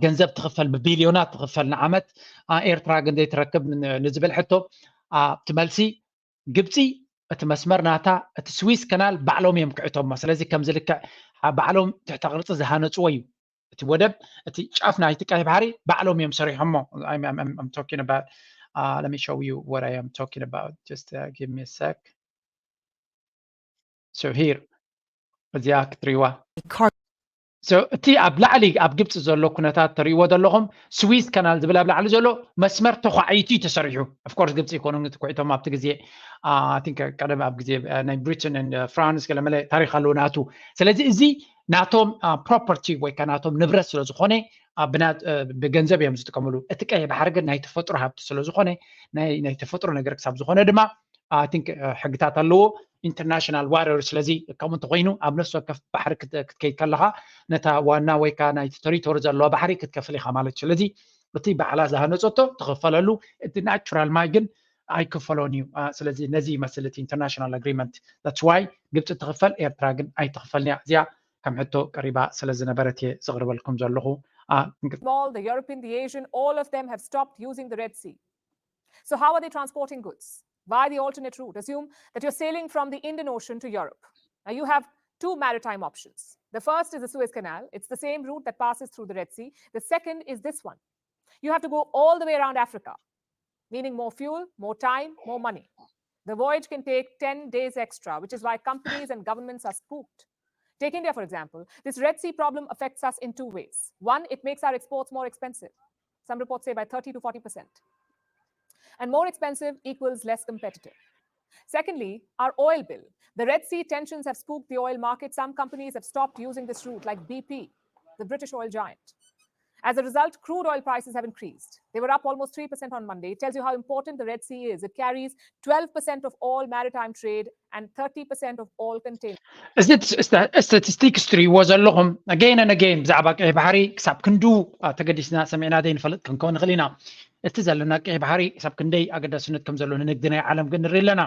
ገንዘብ ትኽፈል፣ ብቢልዮናት ትኽፈል ንዓመት፣ ኤርትራ ግን ዘይትረክብ ንዝብል ሕቶ፣ እቲ መልሲ ግብፂ እቲ መስመር ናታ፣ እቲ ስዊስ ከናል ባዕሎም እዮም ክዕቶሞ። ስለዚ ከምዚ ልክዕ ባዕሎም ትሕተ ቅርፂ ዝሃነፅዎ እዩ። እቲ ወደብ፣ እቲ ጫፍ ናይቲ ቀይሕ ባሕሪ ባዕሎም እዮም ሰሪሖሞ። I'm talking about, let me show you what I am talking about. Just give me a sec. So here, እዚኣ ክትሪዋ። So እቲ ኣብ ላዕሊ ኣብ ግብፂ ዘሎ ኩነታት ተሪእዎ ዘለኹም፣ ስዊዝ ከናል ዝብል ኣብ ላዕሊ ዘሎ መስመር ተኳዒቱ እዩ ተሰሪሑ። Of course ግብፂ ኢኮኖሚ ተኩዒቶም ኣብቲ ግዜ፣ I think ቀደም ኣብ ግዜ ናይ ብሪትን ፍራንስ ገለመለ ታሪክ ኣለዎ ናቱ። ስለዚ እዚ ናቶም property ወይ ከዓ ናቶም ንብረት ስለ ዝኾነ ብገንዘብ እዮም ዝጥቀምሉ። እቲ ቀይሕ ባሕሪ ግን ናይ ተፈጥሮ ሃብቲ ስለ ዝኾነ፣ ናይ ተፈጥሮ ነገር ክሳብ ዝኾነ ድማ I think ሕግታት ኣለዎ፣ international water። ስለዚ ከምኡ እንተኮይኑ ኣብ ነፍሲ ወከፍ ባሕሪ ክትከይድ ከለካ ነታ ዋና ወይ ከዓ ናይቲ ተሪቶሪ ዘለዋ ባሕሪ ክትከፍል ኢካ ማለት እዩ። ስለዚ እቲ ባዕላ ዝሃነፀቶ ትኽፈለሉ፣ እቲ ናቹራል ማይ ግን ኣይክፈሎን እዩ። ስለዚ ነዚ ይመስል እቲ international agreement። That's why ግብፂ ትኽፈል፣ ኤርትራ ግን ኣይትኽፈልን እያ። እዚኣ ከም ሕቶ ቀሪባ ስለ ዝነበረት እየ ዘቕርበልኩም ዘለኹ። Small, the European, the Asian, all of them have stopped using the Red Sea. So how are they transporting goods? Via the alternate route. Assume that you're sailing from the Indian Ocean to Europe. Now you have two maritime options. The first is the Suez Canal. It's the same route that passes through the Red Sea. The second is this one. You have to go all the way around Africa, meaning more fuel, more time, more money. The voyage can take ten days extra, which is why companies and governments are spooked. Take India, for example. This Red Sea problem affects us in two ways. One, it makes our exports more expensive. Some reports say by thirty to forty percent. And more expensive equals less competitive. Secondly, our oil bill. The Red Sea tensions have spooked the oil market. Some companies have stopped using this route, like B P, the British oil giant. As a result, crude oil prices have increased. They were up almost three percent on Monday. It tells you how important the Red Sea is. It carries twelve percent of all maritime trade and thirty percent of all containers. እዚ statistics ትሪእዎ ዘለኹም፣ again and again፣ ብዛዕባ ቀይ ባሕሪ ክሳብ ክንዱ ተገዲስና ሰሚዕና ዘይንፈልጥ ክንከውን ንኽእል ኢና። እቲ ዘለና ቀይ ባሕሪ ክሳብ ክንደይ ኣገዳስነት ከም ዘሎ ንንግዲ ናይ ዓለም ግን ንርኢ ኣለና።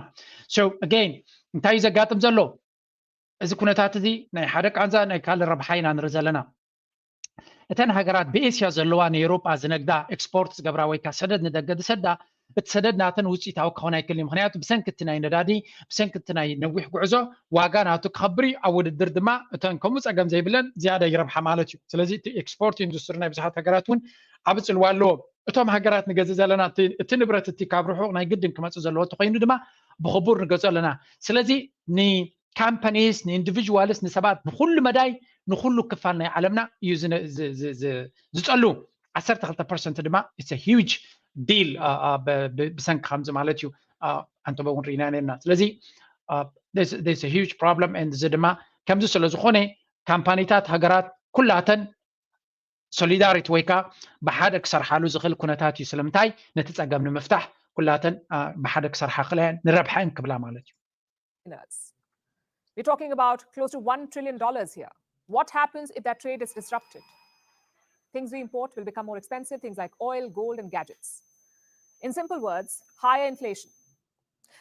So again፣ እንታይ እዩ ዘጋጥም ዘሎ? እዚ ኩነታት እዚ ናይ ሓደ ቃንዛ ናይ ካልእ ረብሓ ኢና ንርኢ ዘለና። እተን ሃገራት ብኤስያ ዘለዋ ንኤውሮጳ ዝነግዳ፣ ኤክስፖርት ዝገብራ ወይ ከዓ ሰደድ ንደገ ዝሰዳ፣ እቲ ሰደድ ናተን ውፅኢታዊ ክኸውን ኣይክእል እዩ። ምክንያቱ ብሰንኪ እቲ ናይ ነዳዲ፣ ብሰንኪ እቲ ናይ ነዊሕ ጉዕዞ ዋጋ ናቱ ክኸብር እዩ። ኣብ ውድድር ድማ እተን ከምኡ ፀገም ዘይብለን ዝያዳ ይረብሓ ማለት እዩ። ስለዚ እቲ ኤክስፖርት ኢንዱስትሪ ናይ ብዙሓት ሃገራት እውን ኣብ ፅልዋ ኣለዎ። እቶም ሃገራት ንገዝእ ዘለና እቲ ንብረት እቲ ካብ ርሑቕ ናይ ግድን ክመፅእ ዘለዎ እንተኮይኑ ድማ ብኽቡር ንገዝኦ ኣለና። ስለዚ ን companies፣ ን individuals፣ ንሰባት ብኩሉ መዳይ ንኩሉ ክፋል ናይ ዓለምና እዩ ዝጸሉ። ዓሰርተ ክልተ ፐርሰንት ድማ it's a huge deal ብሰንኪ ከምዚ ማለት እዩ። ኣንተበ እውን ርኢና ነርና። ስለዚ there's a huge problem and እዚ ድማ ከምዚ ስለ ዝኾነ ካምፓኒታት ሃገራት ኩላተን ሶሊዳሪቲ ወይ ከዓ ብሓደ ክሰርሓሉ ዝኽእል ኩነታት እዩ። ስለምንታይ ነቲ ፀገም ንምፍታሕ ኩላተን ብሓደ ክሰርሓ ክእላ ንረብሓ ክብላ ማለት እዩ። We're talking about close to one trillion dollars here. What happens if that trade is disrupted? Things we import will become more expensive, things like oil, gold, and gadgets. In simple words, higher inflation.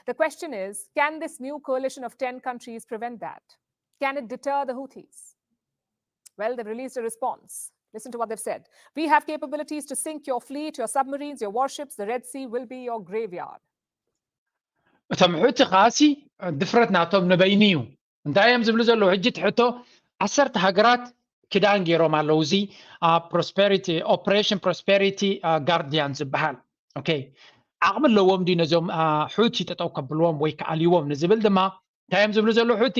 The question is, can this new coalition of ten countries prevent that? Can it deter the Houthis? Well, they've released a response. Listen to what they've said. We have capabilities to sink your fleet, your submarines, your warships. The Red Sea will be your graveyard. እቶም ሕቲ ከኣሲ ድፍረት ናቶም ንበይኑ እዩ። እንታይ እዮም ዝብሉ ዘለዉ? ሕጂ ትሕቶ ዓሰርተ ሃገራት ክዳን ገይሮም ኣለዉ። እዚ ፕሮስፐሪቲ ኦፕሬሽን ፕሮስፐሪቲ ጋርዲያን ዝበሃል ዓቕሚ ኣለዎም ድዩ ነዞም ሑቲ ጠጠው ከብልዎም ወይ ክኣልይዎም ንዝብል ድማ እንታይ እዮም ዝብሉ ዘለዉ? ሑቲ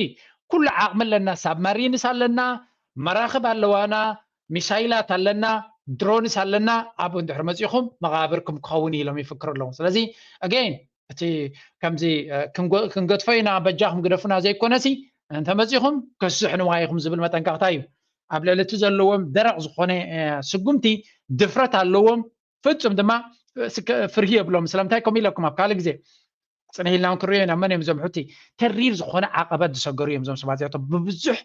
ኩሉ ዓቕሚ ኣለና፣ ሳብማሪንስ ኣለና፣ መራኽብ ኣለዋና፣ ሚሳይላት ኣለና፣ ድሮንስ ኣለና፣ ኣብኡ እንድሕር መፂኹም መቓብርኩም ክኸውን ኢሎም ይፍክሩ ኣለዉ። ስለዚ ኣገይን እቲ ከምዚ ክንገድፎ ኢና በጃኹም ግደፉና ዘይኮነሲ እንተመፂኹም ከስሕንዋ ኢኹም ዝብል መጠንቀቕታ እዩ። ኣብ ልዕሊ እቲ ዘለዎም ደረቕ ዝኾነ ስጉምቲ ድፍረት ኣለዎም። ፍጹም ድማ ፍርሂ የብሎም። ስለምንታይ ከምኡ ኢለኩም ኣብ ካልእ ግዜ ፅንሕ ኢልና እውን ክሪኦ ኢና። መን እዮም እዞም ሑቲ? ተሪር ዝኾነ ዓቐበት ዝሰገሩ እዮም እዞም ሰባት እዚኣቶም። ብብዙሕ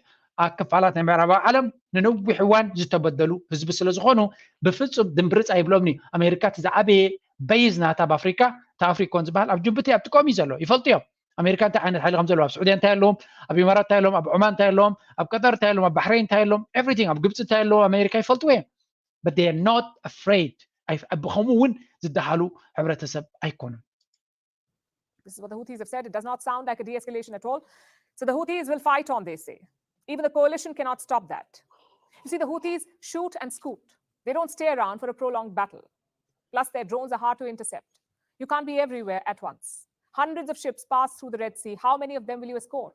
ክፋላት ናይ ምዕራባዊ ዓለም ንነዊሕ እዋን ዝተበደሉ ህዝቢ ስለ ዝኾኑ ብፍጹም ድምብርፅ ኣይብሎምን እዩ። ኣሜሪካ እቲ ዝዓበየ በይዝ ናታ ኣብ ኣፍሪካ፣ እቲ ኣፍሪኮን ዝበሃል ኣብ ጅቡቲ ኣብ ጥቆም እዩ ዘሎ። ይፈልጡ እዮም ኣሜሪካ እንታይ ዓይነት ሓይሊ ከም ዘለዎ፣ ኣብ ስዑድያ እንታይ ኣለዎም፣ ኣብ ኢማራት እንታይ ኣለዎም፣ ኣብ ዑማን እንታይ ኣለዎም፣ ኣብ ቀጠር እንታይ ኣለዎም፣ ኣብ ባሕረይን እንታይ ኣለዎም፣ ኤቭሪቲንግ ኣብ ግብፂ እንታይ ኣለዎም ኣሜሪካ ይፈልጥዎ እዮም። But they are not afraid። ብኸምኡ እውን ዝደሃሉ ሕብረተሰብ ኣይኮኑን። This is what the Houthis have said. It does not sound like a de-escalation at all. So the Houthis will fight on, they say. Even the coalition cannot stop that. You see, the Houthis shoot and scoot. They don't stay around for a prolonged battle. Plus, their drones are hard to intercept. You can't be everywhere at once. Hundreds of ships pass through the Red Sea. How many of them will you escort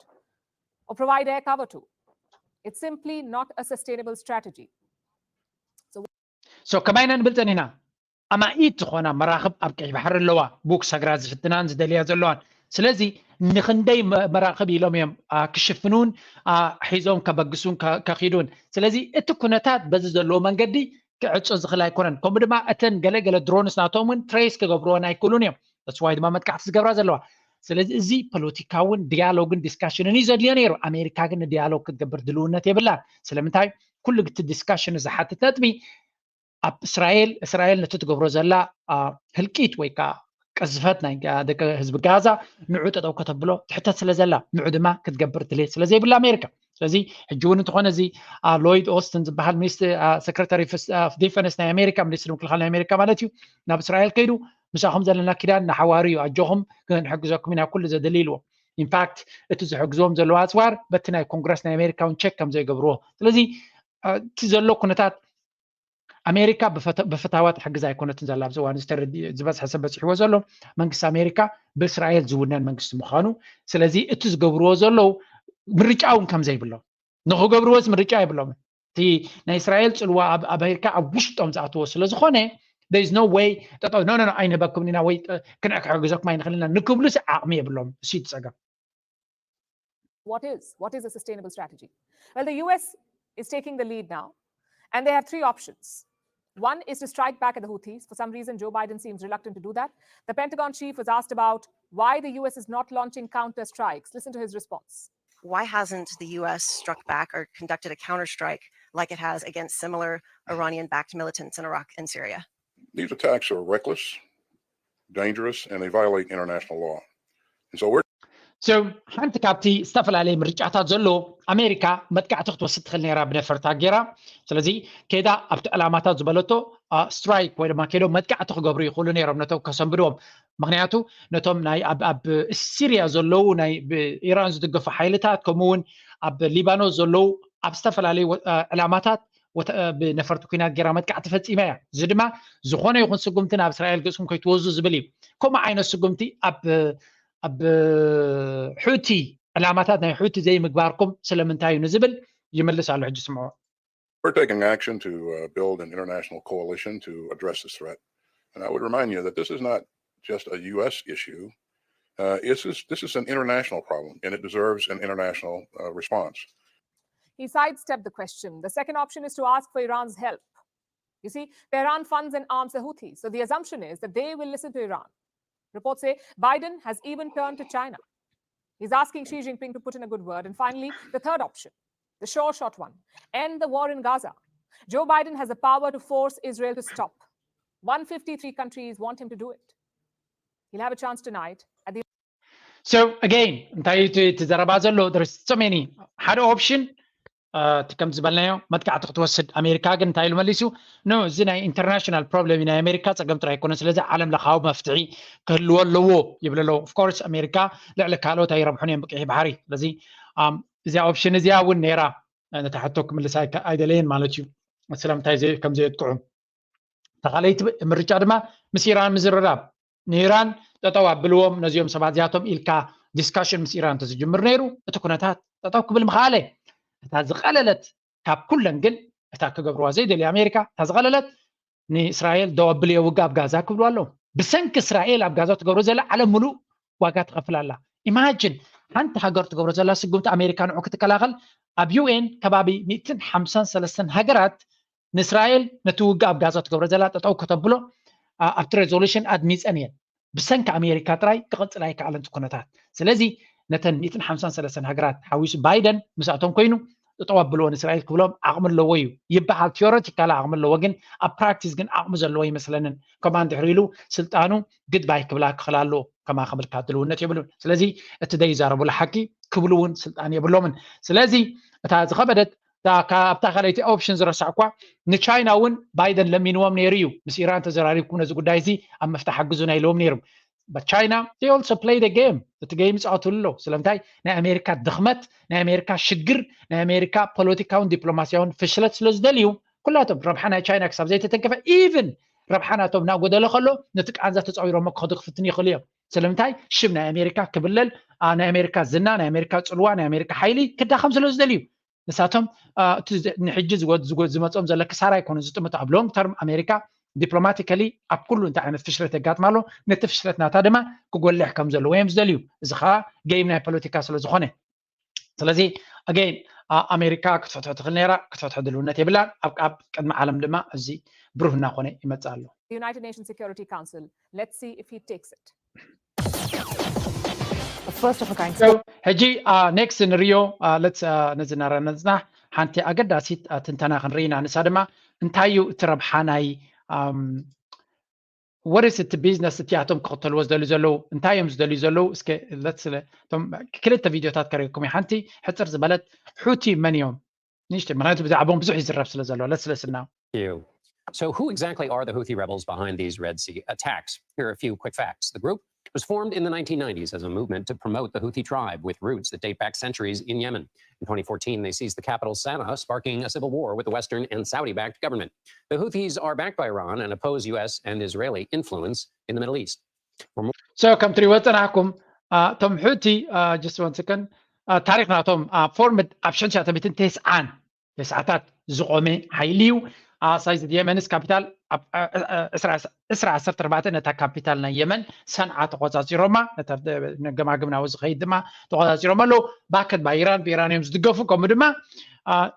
or provide air cover to? It's simply not a sustainable strategy. So ከማይ ኢና ንብል ጸኒሕና። ኣማኢት ዝኾና መራኽብ ኣብ ቀይሕ ባሕሪ ኣለዋ፣ ቡክ ሰግራ ዝፍትናን ዝደልያ ዘለዋን። ስለዚ ንኽንደይ መራኽብ ኢሎም እዮም ክሽፍኑን ሒዞም ከበግሱን ከኺዱን። ስለዚ እቲ ኩነታት በዚ ዘለዎ መንገዲ ክዕጾ ዝኽእል ኣይኮነን። ከምኡ ድማ እተን ገለ ገለ ድሮንስ ናቶም እውን ትሬስ ክገብርዎን ኣይክእሉን እዮም። ተስዋይ ድማ መጥቃዕቲ ዝገብራ ዘለዋ። ስለዚ እዚ ፖለቲካውን ዲያሎግን ዲስካሽንን እዩ ዘድልዮ ነይሩ። ኣሜሪካ ግን ንዲያሎግ ክትገብር ድልውነት የብላን። ስለምንታይ? ኩሉ ግቲ ዲስካሽን ዝሓትት ነጥቢ ኣብ እስራኤል እስራኤል ነቲ ትገብሮ ዘላ ህልቂት ወይ ከዓ ቅዝፈት ናይ ደቂ ህዝቢ ጋዛ ንዑ ጠጠው ከተብሎ ትሕተት ስለ ዘላ ንዑ ድማ ክትገብር ድሌት ስለ ዘይብላ ኣሜሪካ። ስለዚ ሕጂ እውን እንተኾነ እዚ ሎይድ ኦስትን ዝበሃል ሚኒስትሪ ሴክሬታሪ ዲፈንስ ናይ ኣሜሪካ፣ ሚኒስትሪ ምክልኻል ናይ ኣሜሪካ ማለት እዩ፣ ናብ እስራኤል ከይዱ ምሳኹም ዘለና ኪዳን ንሓዋሩ እዩ፣ ኣጆኹም ክንሕግዘኩም ኢና ኩሉ ዘድሊ ኢልዎ። ኢንፋክት እቲ ዝሕግዝዎም ዘለዉ ኣፅዋር በቲ ናይ ኮንግረስ ናይ ኣሜሪካ እውን ቸክ ከም ዘይገብርዎ። ስለዚ እቲ ዘሎ ኩነታት ኣሜሪካ ብፈታዋ ትሕግዝ ኣይኮነትን ዘላ ኣብዚ እዋን እዚ ዝበዝሐ ሰብ በፂሕዎ ዘሎ። መንግስቲ ኣሜሪካ ብእስራኤል ዝውነን መንግስቲ ምዃኑ፣ ስለዚ እቲ ዝገብርዎ ዘለዉ ምርጫ እውን ከም ዘይብሎም፣ ንክገብርዎስ ምርጫ የብሎምን። እቲ ናይ እስራኤል ፅልዋ ኣብ ኣሜሪካ ኣብ ውሽጦም ዝኣትዎ ስለ ዝኾነ there is no way ጠጠው ኖ ኖ ኣይንህበኩም ኢና ወይ ክንሕግዘኩም ኣይንኽእል ኢና ንክብሉስ ዓቕሚ የብሎም። እሱ እዩ እቲ ፀገም። What is? What is a sustainable strategy? Well, the U S is taking the lead now, and they have three options. One is to strike back at the Houthis. For some reason, Joe Biden seems reluctant to do that. The Pentagon chief was asked about why the U S is not launching counter strikes. Listen to his response. Why hasn't the U S struck back or conducted a counterstrike like it has against similar Iranian backed militants in Iraq and Syria? These attacks are reckless, dangerous, and they violate international law. And so we're So ሓንቲ ካብቲ ዝተፈላለየ ምርጫታት ዘሎ ኣሜሪካ መጥቃዕቲ ክትወስድ ትኽእል ነይራ ብነፈርታ ገይራ። ስለዚ ከይዳ ኣብቲ ዕላማታት ዝበለቶ ስትራይክ ወይ ድማ ከይዶም መጥቃዕቲ ክገብሩ ይኽእሉ ነይሮም ነቶም ከሰንብድዎም። ምክንያቱ ነቶም ናይ ኣብ ሲርያ ዘለዉ ናይ ብኢራን ዝድገፉ ሓይልታት ከምኡ እውን ኣብ ሊባኖስ ዘለዉ ኣብ ዝተፈላለዩ ዕላማታት ብነፈርቲ ኩናት ገይራ መጥቃዕቲ ፈፂማ እያ። እዚ ድማ ዝኾነ ይኹን ስጉምቲ ናብ እስራኤል ገፅኩም ከይትወዙ ዝብል እዩ። ከምኡ ዓይነት ስጉምቲ ኣብ ኣብ ሑቲ ዕላማታት ናይ ሑቲ ዘይምግባርኩም ስለምንታይ እዩ ንዝብል ይምልስ ኣሎ። ሕጂ ስምዖ። We're taking action to uh, build an international coalition to address this threat. And I would remind you that this is not just a U S issue. Uh, it's just, this is an international problem, and it deserves an international uh, response. He sidestepped the question. The second option is to ask for Iran's help. You see, Tehran funds and arms the Houthis, so the assumption is that they will listen to Iran. Reports say Biden has even turned to China. He's asking Xi Jinping to put in a good word. And finally, the third option, the sure shot one, end the war in Gaza. Joe Biden has the power to force Israel to stop. one fifty-three countries want him to do it. He'll have a chance tonight at the So again እንታይ እዩ እቲ ዘረባ ዘሎ? There is so many ሓደ ኦፕሽን እቲ ከም ዝበልናዮ መጥቃዕቲ ክትወስድ። ኣሜሪካ ግን እንታይ ኢሉ መሊሱ? ኖ፣ እዚ ናይ ኢንተርናሽናል ፕሮብለም ናይ ኣሜሪካ ፀገም ጥራይ ኣይኮነን፣ ስለዚ ዓለም ለኻዊ መፍትሒ ክህልዎ ኣለዎ ይብል ኣሎ። ኦፍኮርስ ኣሜሪካ ልዕሊ ካልኦት ኣይረብሑን እዮም ብቀይሕ ባሕሪ። ስለዚ እዚኣ ኦፕሽን እዚኣ እውን ነይራ። ነታ ሕቶ ክምልስ ኣይደለየን ማለት እዩ። ስለምንታይ ከም ዘየጥቅዑ። ተኻለይቲ ምርጫ ድማ ምስ ኢራን ምዝርራብ፣ ንኢራን ጠጠው ኣብልዎም ነዚኦም ሰባት እዚኣቶም ኢልካ ዲስካሽን ምስ ኢራን ተዝጅምር ነይሩ፣ እቲ ኩነታት ጠጠው ክብል ምኽኣለ። እታ ዝቐለለት ካብ ኩለን ግን፣ እታ ክገብርዋ ዘይደልዩ ኣሜሪካ፣ እታ ዝቐለለት ንእስራኤል ደው ኣብልዮ ውግእ ኣብ ጋዛ ክብሉ ኣለዉ። ብሰንኪ እስራኤል ኣብ ጋዛ ትገብሮ ዘላ ዓለም ሙሉእ ዋጋ ትኸፍል ኣላ። ኢማጅን ሓንቲ ሃገር ትገብሮ ዘላ ስጉምቲ ኣሜሪካ ንዑ ክትከላኸል ኣብ ዩ ኤን ከባቢ ሚእትን ሓምሳን ሰለስተን ሃገራት ንእስራኤል ነቲ ውግእ ኣብ ጋዛ ትገብሮ ዘላ ጠጠው ከተብሎ ኣብቲ ሬዞሉሽን ኣድሚፀን እየን። ብሰንኪ ኣሜሪካ ጥራይ ክቕፅል ኣይከኣለን እቲ ኩነታት። ስለዚ ነተን ሚእትን ሓምሳን ሰለስተን ሃገራት ሓዊሱ ባይደን ምስኣቶም ኮይኑ ጠጠው ኣብልዎ ንእስራኤል ክብሎም ዓቕሚ ኣለዎ እዩ ይበሃል። ቲዮሬቲካል ዓቕሚ ኣለዎ፣ ግን ኣብ ፕራክቲስ ግን ዓቕሚ ዘለዎ ይመስለንን። ከማን ድሕሪ ኢሉ ስልጣኑ ግድባይ ክብላ ክኽል ኣለዎ። ከማ ክብልካ ድልውነት የብሉን። ስለዚ እቲ ዘይዛረቡሉ ሓቂ ክብሉ እውን ስልጣን የብሎምን። ስለዚ እታ ዝኸበደት ኣብታ ካልኣይቲ ኦፕሽን ዝረሳዕኳ ንቻይና እውን ባይደን ለሚንዎም ነይሩ እዩ። ምስ ኢራን ተዘራሪብኩም ነዚ ጉዳይ እዚ ኣብ ምፍታሕ ሓግዙና ኢልዎም ነይሮም። ቻይና they also play the game፣ እቲ ጌም ይፃወትሉ ኣለዉ። ስለምንታይ? ናይ ኣሜሪካ ድኽመት፣ ናይ ኣሜሪካ ሽግር፣ ናይ ኣሜሪካ ፖለቲካውን ዲፕሎማሲያውን ፍሽለት ስለ ዝደልዩ ኩላቶም ረብሓ ናይ ቻይና ክሳብ ዘይተተንከፈ ኢቭን ረብሓ ናቶም እናጎደለ ከሎ ነቲ ቃንዛ ተፃዊሮሞ ክኸዱ ክፍትን ይኽእሉ እዮም። ስለምንታይ? ሽም ናይ ኣሜሪካ ክብለል፣ ናይ ኣሜሪካ ዝና፣ ናይ ኣሜሪካ ፅልዋ፣ ናይ ኣሜሪካ ሓይሊ ክዳኸም ስለ ዝደልዩ ንሳቶም ንሕጂ ዝመፆም ዘሎ ክሳራ ኣይኮኑ ዝጥምቱ። ኣብ ሎንግ ተርም ኣሜሪካ ዲፕሎማቲካሊ ኣብ ኩሉ እንታይ ዓይነት ፍሽለት የጋጥማ ኣሎ። ነቲ ፍሽለት ናታ ድማ ክጎልሕ ከም ዘለዎ እዮም ዝደልዩ። እዚ ከዓ ጌም ናይ ፖለቲካ ስለ ዝኾነ ስለዚ ኣገይን ኣሜሪካ ክትፈትሖ ትኽእል ነይራ፣ ክትፈትሖ ድልውነት የብላን። ኣብ ቅድሚ ዓለም ድማ እዚ ብሩህ እናኾነ ይመፅእ ኣሎ። The United Nations Security Council. Let's see if he takes it. ሕጂ ኔክስት ንሪዮ። ነዚ ናረ ነፅናሕ ሓንቲ ኣገዳሲት ትንተና ክንርኢ ኢና። ንሳ ድማ እንታይ እዩ እቲ ረብሓ ናይ ወርስ እቲ ቢዝነስ እቲኣቶም ክኽተልዎ ዝደልዩ ዘለዉ እንታይ እዮም ዝደልዩ ዘለዉ? እስከ ክልተ ቪድዮታት ከርእየኩም እዩ። ሓንቲ ሕፅር ዝበለት ሑቲ መን እዮም ንሽቲ ምክንያቱ ብዛዕባኦም ብዙሕ ይዝረብ ስለ ዘሎ ለስለስና So who exactly are the Houthi rebels behind these Red Sea attacks? Here are a few quick facts. The group was formed in the nineteen nineties as a movement to promote the Houthi tribe with roots that date back centuries in Yemen. In twenty fourteen, they seized the capital Sana'a, sparking a civil war with the Western and Saudi-backed government. The Houthis are backed by Iran and oppose U S and Israeli influence in the Middle East. So ከም ትሪእዎ ዝፀናሕኩም እቶም ሑቲ just one second ታሪክ ናቶም ፎርምድ ኣብ ሽሕን ትሽዓተ ሚእትን ተስዓን ተስዓታት ዝቆመ ሓይሊ እዩ። ሳይዝ የመንስ ካፒታል ዕስራ ዓሰርተ ኣርባዕተ ነታ ካፒታል ናይ የመን ሰንዓ ተቆፃፂሮማ፣ ነታ ገማግም ናብኡ ዝኸይድ ድማ ተቆፃፂሮማ ኣለዉ። ባክድ ባይ ኢራን ብኢራን እዮም ዝድገፉ። ከምኡ ድማ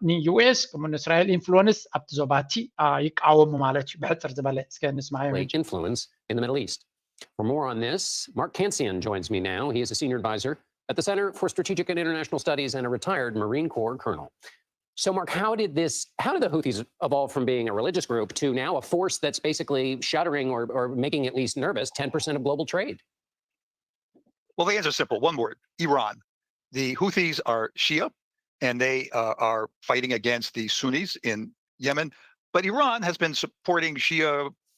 ንዩ ኤስ ከምኡ ንእስራኤል ኢንፍሉወንስ ኣብቲ ዞባቲ ይቃወሙ ማለት እዩ። ብሕፅር ዝበለ እስከ ንስማዮም። Influence in the Middle East. For more on this, Mark Cancian joins me now. He is a senior advisor at the Center for Strategic and International Studies and a retired Marine Corps colonel. So, Mark, how did this, how did the Houthis evolve from being a religious group to now a force that's basically shuddering or, or making at least nervous ten percent of global trade? Well, the answer is simple, one word: Iran. The Houthis are Shia, and they uh, are fighting against the Sunnis in Yemen. But Iran has been supporting Shia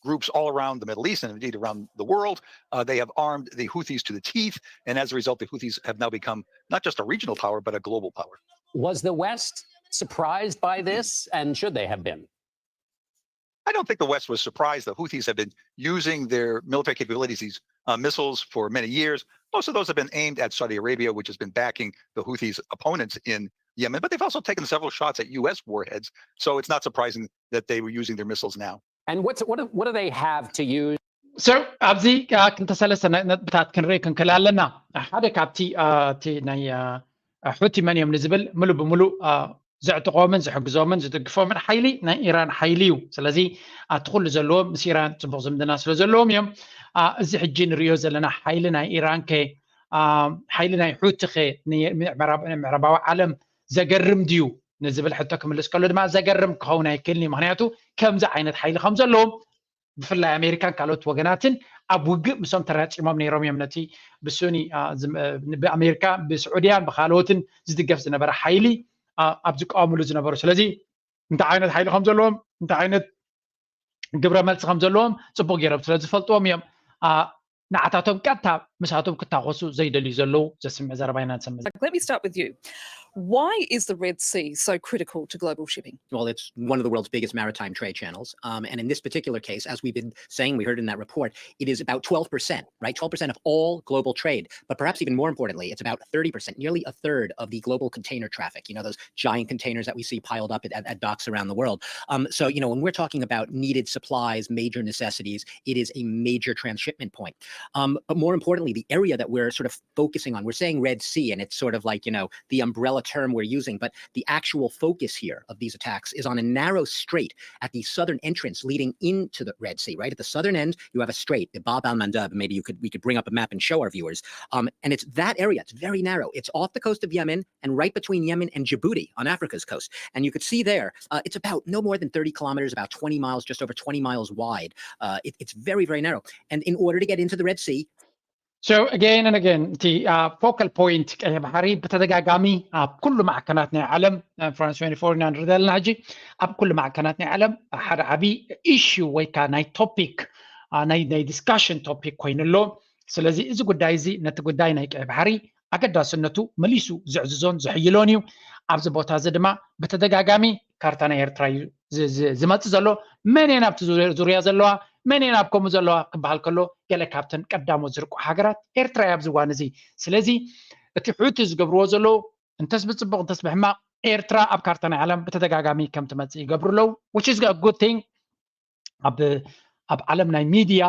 groups all around the Middle East and indeed around the world. Uh, they have armed the Houthis to the teeth, and as a result, the Houthis have now become not just a regional power, but a global power. Was the West surprised by this, and should they have been? I don't think the West was surprised. The Houthis have been using their military capabilities, these uh, missiles, for many years. Most of those have been aimed at Saudi Arabia, which has been backing the Houthis' opponents in Yemen. But they've also taken several shots at U S warheads, so it's not surprising that they were using their missiles now. And what's, what, do, what do they have to use? So ኣብዚ ክልተ ሰለስተ ነጥብታት ክንርኢ ክንክእል ኣለና። ሓደ ካብቲ እቲ ናይ ሑቲ መን እዮም ንዝብል ሙሉ ብሙሉ ዘዕጥቆምን ዝሕግዞምን ዝድግፎምን ሓይሊ ናይ ኢራን ሓይሊ እዩ። ስለዚ እቲ ኩሉ ዘለዎም ምስ ኢራን ፅቡቅ ዝምድና ስለ ዘለዎም እዮም። እዚ ሕጂ ንሪኦ ዘለና ሓይሊ ናይ ኢራን ከ ሓይሊ ናይ ሑቲ ከ ምዕራባዊ ዓለም ዘገርም ድዩ ንዝብል ሕቶ ክምልስ ከሎ ድማ ዘገርም ክኸውን ኣይክእልን እዩ። ምክንያቱ ከምዚ ዓይነት ሓይሊ ከም ዘለዎም ብፍላይ ኣሜሪካን ካልኦት ወገናትን ኣብ ውግእ ምሶም ተራፂሞም ነይሮም እዮም ነቲ ብሱኒ ብኣሜሪካ ብስዑድያን ብካልኦትን ዝድገፍ ዝነበረ ሓይሊ ኣብ ዝቃወምሉ ዝነበሩ። ስለዚ እንታይ ዓይነት ሓይሊ ከም ዘለዎም እንታይ ዓይነት ግብረ መልሲ ከም ዘለዎም ፅቡቅ ገይሮም ስለ ዝፈልጥዎም እዮም ንዓታቶም ቀጥታ ምሳቶም ክታኾሱ ዘይደልዩ ዘለዉ ዘስምዕ ዘረባ ኢና ንሰምዕ። Let me start with you. Why is the Red Sea so critical to global shipping? Well, it's one of the world's biggest maritime trade channels. Um, and in this particular case, as we've been saying, we heard in that report, it is about twelve percent, right? Twelve percent of all global trade. But perhaps even more importantly, it's about thirty percent, nearly a third of the global container traffic. You know, those giant containers that we see piled up at, at, at docks around the world. Um, so, you know, when we're talking about needed supplies, major necessities, it is a major transshipment point. Um, but more importantly, the area that we're sort of focusing on, we're saying Red Sea, and it's sort of like, you know, the umbrella term we're using, but the actual focus here of these attacks is on a narrow strait at the southern entrance leading into the Red Sea, right? At the southern end, you have a strait, the Bab al Mandab. Maybe you could, we could bring up a map and show our viewers. Um, and it's that area, it's very narrow. It's off the coast of Yemen and right between Yemen and Djibouti on Africa's coast. And you could see there, uh, it's about no more than thirty kilometers, about twenty miles, just over twenty miles wide. Uh, it, it's very, very narrow. And in order to get into the Red Sea, So again and again, እቲ focal point ቀይሕ ባሕሪ ብተደጋጋሚ ኣብ ኩሉ ማዕከናት ናይ ዓለም፣ France twenty-four ኢና ንርኢ ዘለና ሕጂ። ኣብ ኩሉ ማዕከናት ናይ ዓለም ሓደ ዓቢ issue ወይ ከዓ ናይ topic፣ ናይ discussion topic ኮይኑ ኣሎ። ስለዚ እዚ ጉዳይ እዚ ነቲ ጉዳይ ናይ ቀይሕ ባሕሪ ኣገዳስነቱ መሊሱ ዘዕዝዞን ዘሕይሎን እዩ። ኣብዚ ቦታ እዚ ድማ ብተደጋጋሚ ካርታ ናይ ኤርትራ እዩ ዝመፅእ ዘሎ። መን እየን ኣብቲ ዙርያ ዘለዋ፣ መን እየን ኣብ ከምኡ ዘለዋ ክበሃል ከሎ፣ ገለ ካብተን ቀዳሞት ዝርቁ ሃገራት ኤርትራ እያ ኣብዚ እዋን እዚ። ስለዚ እቲ ሑቲ ዝገብርዎ ዘለዉ እንተስ ብፅቡቕ እንተስ ብሕማቕ፣ ኤርትራ ኣብ ካርታ ናይ ዓለም ብተደጋጋሚ ከም ትመፅእ ይገብሩ ኣለዉ። Which is a good thing። ኣብ ኣብ ዓለም ናይ ሚድያ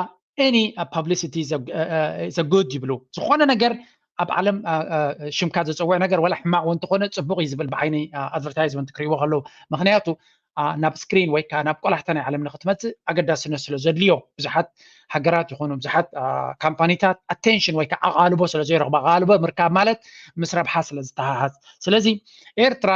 any publicity is a good ይብሉ። ዝኾነ ነገር ኣብ ዓለም ሽምካ ዘፀውዕ ነገር ወላ ሕማቕ እውን እንተኾነ ፅቡቕ እዩ ዝብል ብዓይኒ advertisement ክርእይዎ ከለዉ። ምክንያቱ ናብ screen ወይ ከዓ ናብ ቆላሕታ ናይ ዓለም ንክትመፅእ ኣገዳስነት ስለ ዘድልዮ ብዙሓት ሃገራት ይኾኑ ብዙሓት ካምፓኒታት attention ወይ ከዓ ኣቓልቦ ስለ ዘይረኽቡ፣ ኣቓልቦ ምርካብ ማለት ምስ ረብሓ ስለ ዝተሓሓዝ። ስለዚ ኤርትራ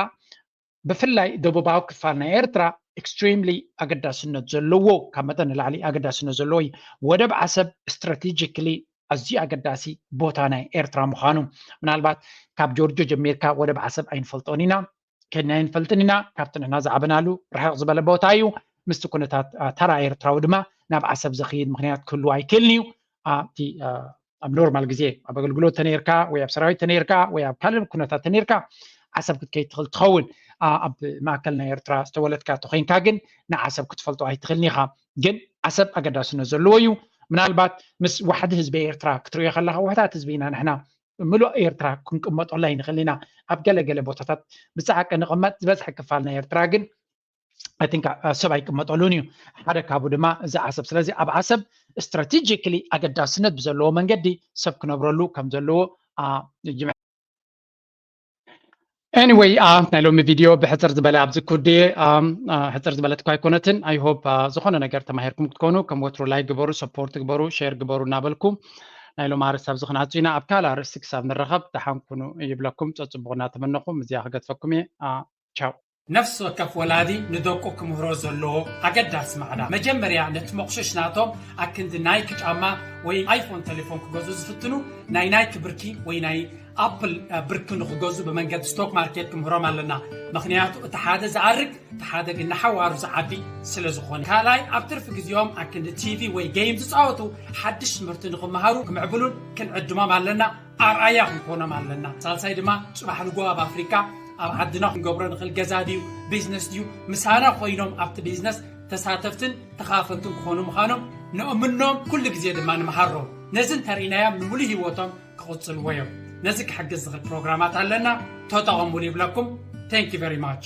ብፍላይ ደቡባዊ ክፋል ናይ ኤርትራ extremely ኣገዳስነት ዘለዎ፣ ካብ መጠን ንላዕሊ ኣገዳስነት ዘለዎ እዩ። ወደብ ዓሰብ strategically ኣዝዩ ኣገዳሲ ቦታ ናይ ኤርትራ ምዃኑ፣ ምናልባት ካብ ጆርጆ ጀሚርካ ወደብ ዓሰብ ኣይንፈልጦን ኢና፣ ከድና ኣይንፈልጥን ኢና። ካብቲ ንሕና ዝዓበናሉ ርሕቕ ዝበለ ቦታ እዩ። ምስቲ ኩነታት ተራ ኤርትራዊ ድማ ናብ ዓሰብ ዘኽይድ ምኽንያት ክህልዎ ኣይክእልን እዩ። ኣብቲ ኣብ ኖርማል ግዜ ኣብ ኣገልግሎት ተነይርካ ወይ ኣብ ሰራዊት ተነይርካ ወይ ኣብ ካልእ ኩነታት ተነይርካ ዓሰብ ክትከይድ ትኽእል ትኸውን። ኣብ ማእከል ናይ ኤርትራ ዝተወለድካ ተኮይንካ ግን ንዓሰብ ክትፈልጦ ኣይትኽእልን ኢኻ። ግን ዓሰብ ኣገዳስነት ዘለዎ እዩ። ምናልባት ምስ ዋሕዲ ህዝቢ ኤርትራ ክትርእዮ ከለኻ ውሕዳት ህዝቢ ኢና ንሕና፣ ምሉእ ኤርትራ ክንቅመጠሉ ኣይንኽእልን ኢና። ኣብ ገለ ገለ ቦታታት ብጻዕቂ ንቕመጥ፣ ዝበዝሐ ክፋል ናይ ኤርትራ ግን I think ሰብ ኣይቅመጠሉን እዩ። ሓደ ካብኡ ድማ እዚ ዓሰብ። ስለዚ ኣብ ዓሰብ strategically ኣገዳስነት ብዘለዎ መንገዲ ሰብ ክነብረሉ ከም ዘለዎ Anyway ናይ ሎሚ ቪድዮ ብሕፅር ዝበለ ኣብዚ ኩዲ ሕፅር ዝበለት እኳ ኣይኮነትን። I hope ዝኾነ ነገር ተማሂርኩም ክትኮኑ። ከም ወትሩ like ግበሩ፣ support ግበሩ፣ share ግበሩ እናበልኩ ናይ ሎም ኣርእስቲ ኣብዚ ክንዓፁ ኢና። ኣብ ካልእ ኣርእስቲ ክሳብ ንረኸብ ደሓን ኩኑ ይብለኩም። ፀፅቡቕ እናተመነኹ እዚኣ ክገድፈኩም እየ። ቻው። ነፍሲ ወከፍ ወላዲ ንደቁ ክምህሮ ዘለዎ ኣገዳሲ ማዕዳ፣ መጀመርያ ነቲ መቑሽሽ ናቶም ኣክንዲ ናይኪ ጫማ ወይ ኣይፎን ቴሌፎን ክገዝኡ ዝፍትኑ ናይ ናይኪ ብርኪ ወይ ናይ ኣፕል ብርኪ ንኽገዝኡ ብመንገዲ ስቶክ ማርኬት ክምህሮም ኣለና። ምኽንያቱ እቲ ሓደ ዝኣርግ እቲ ሓደ ግን ንሓዋሩ ዝዓቢ ስለ ዝኾነ። ካልኣይ ኣብ ትርፊ ግዜኦም ኣክንዲ ቲቪ ወይ ጌም ዝፃወቱ ሓድሽ ትምህርቲ ንኽመሃሩ ክምዕብሉን ክንዕድሞም ኣለና። ኣርኣያ ክንኮኖም ኣለና። ሳልሳይ ድማ ፅባሕ ንጎ ኣብ ኣፍሪካ ኣብ ዓድና ክንገብሮ ንኽእል ገዛ ድዩ ቢዝነስ ድዩ ምሳና ኮይኖም ኣብቲ ቢዝነስ ተሳተፍትን ተኻፈልትን ክኾኑ ምዃኖም ንእምኖም። ኩሉ ግዜ ድማ ንምሃሮም። ነዚ እንተርኢናዮም ንምሉእ ህይወቶም ክቕፅልዎ እዮም። ነዚ ክሕግዝ ዝኽእል ፕሮግራማት ኣለና፣ ተጠቐሙሉ ይብለኩም። Thank you very much።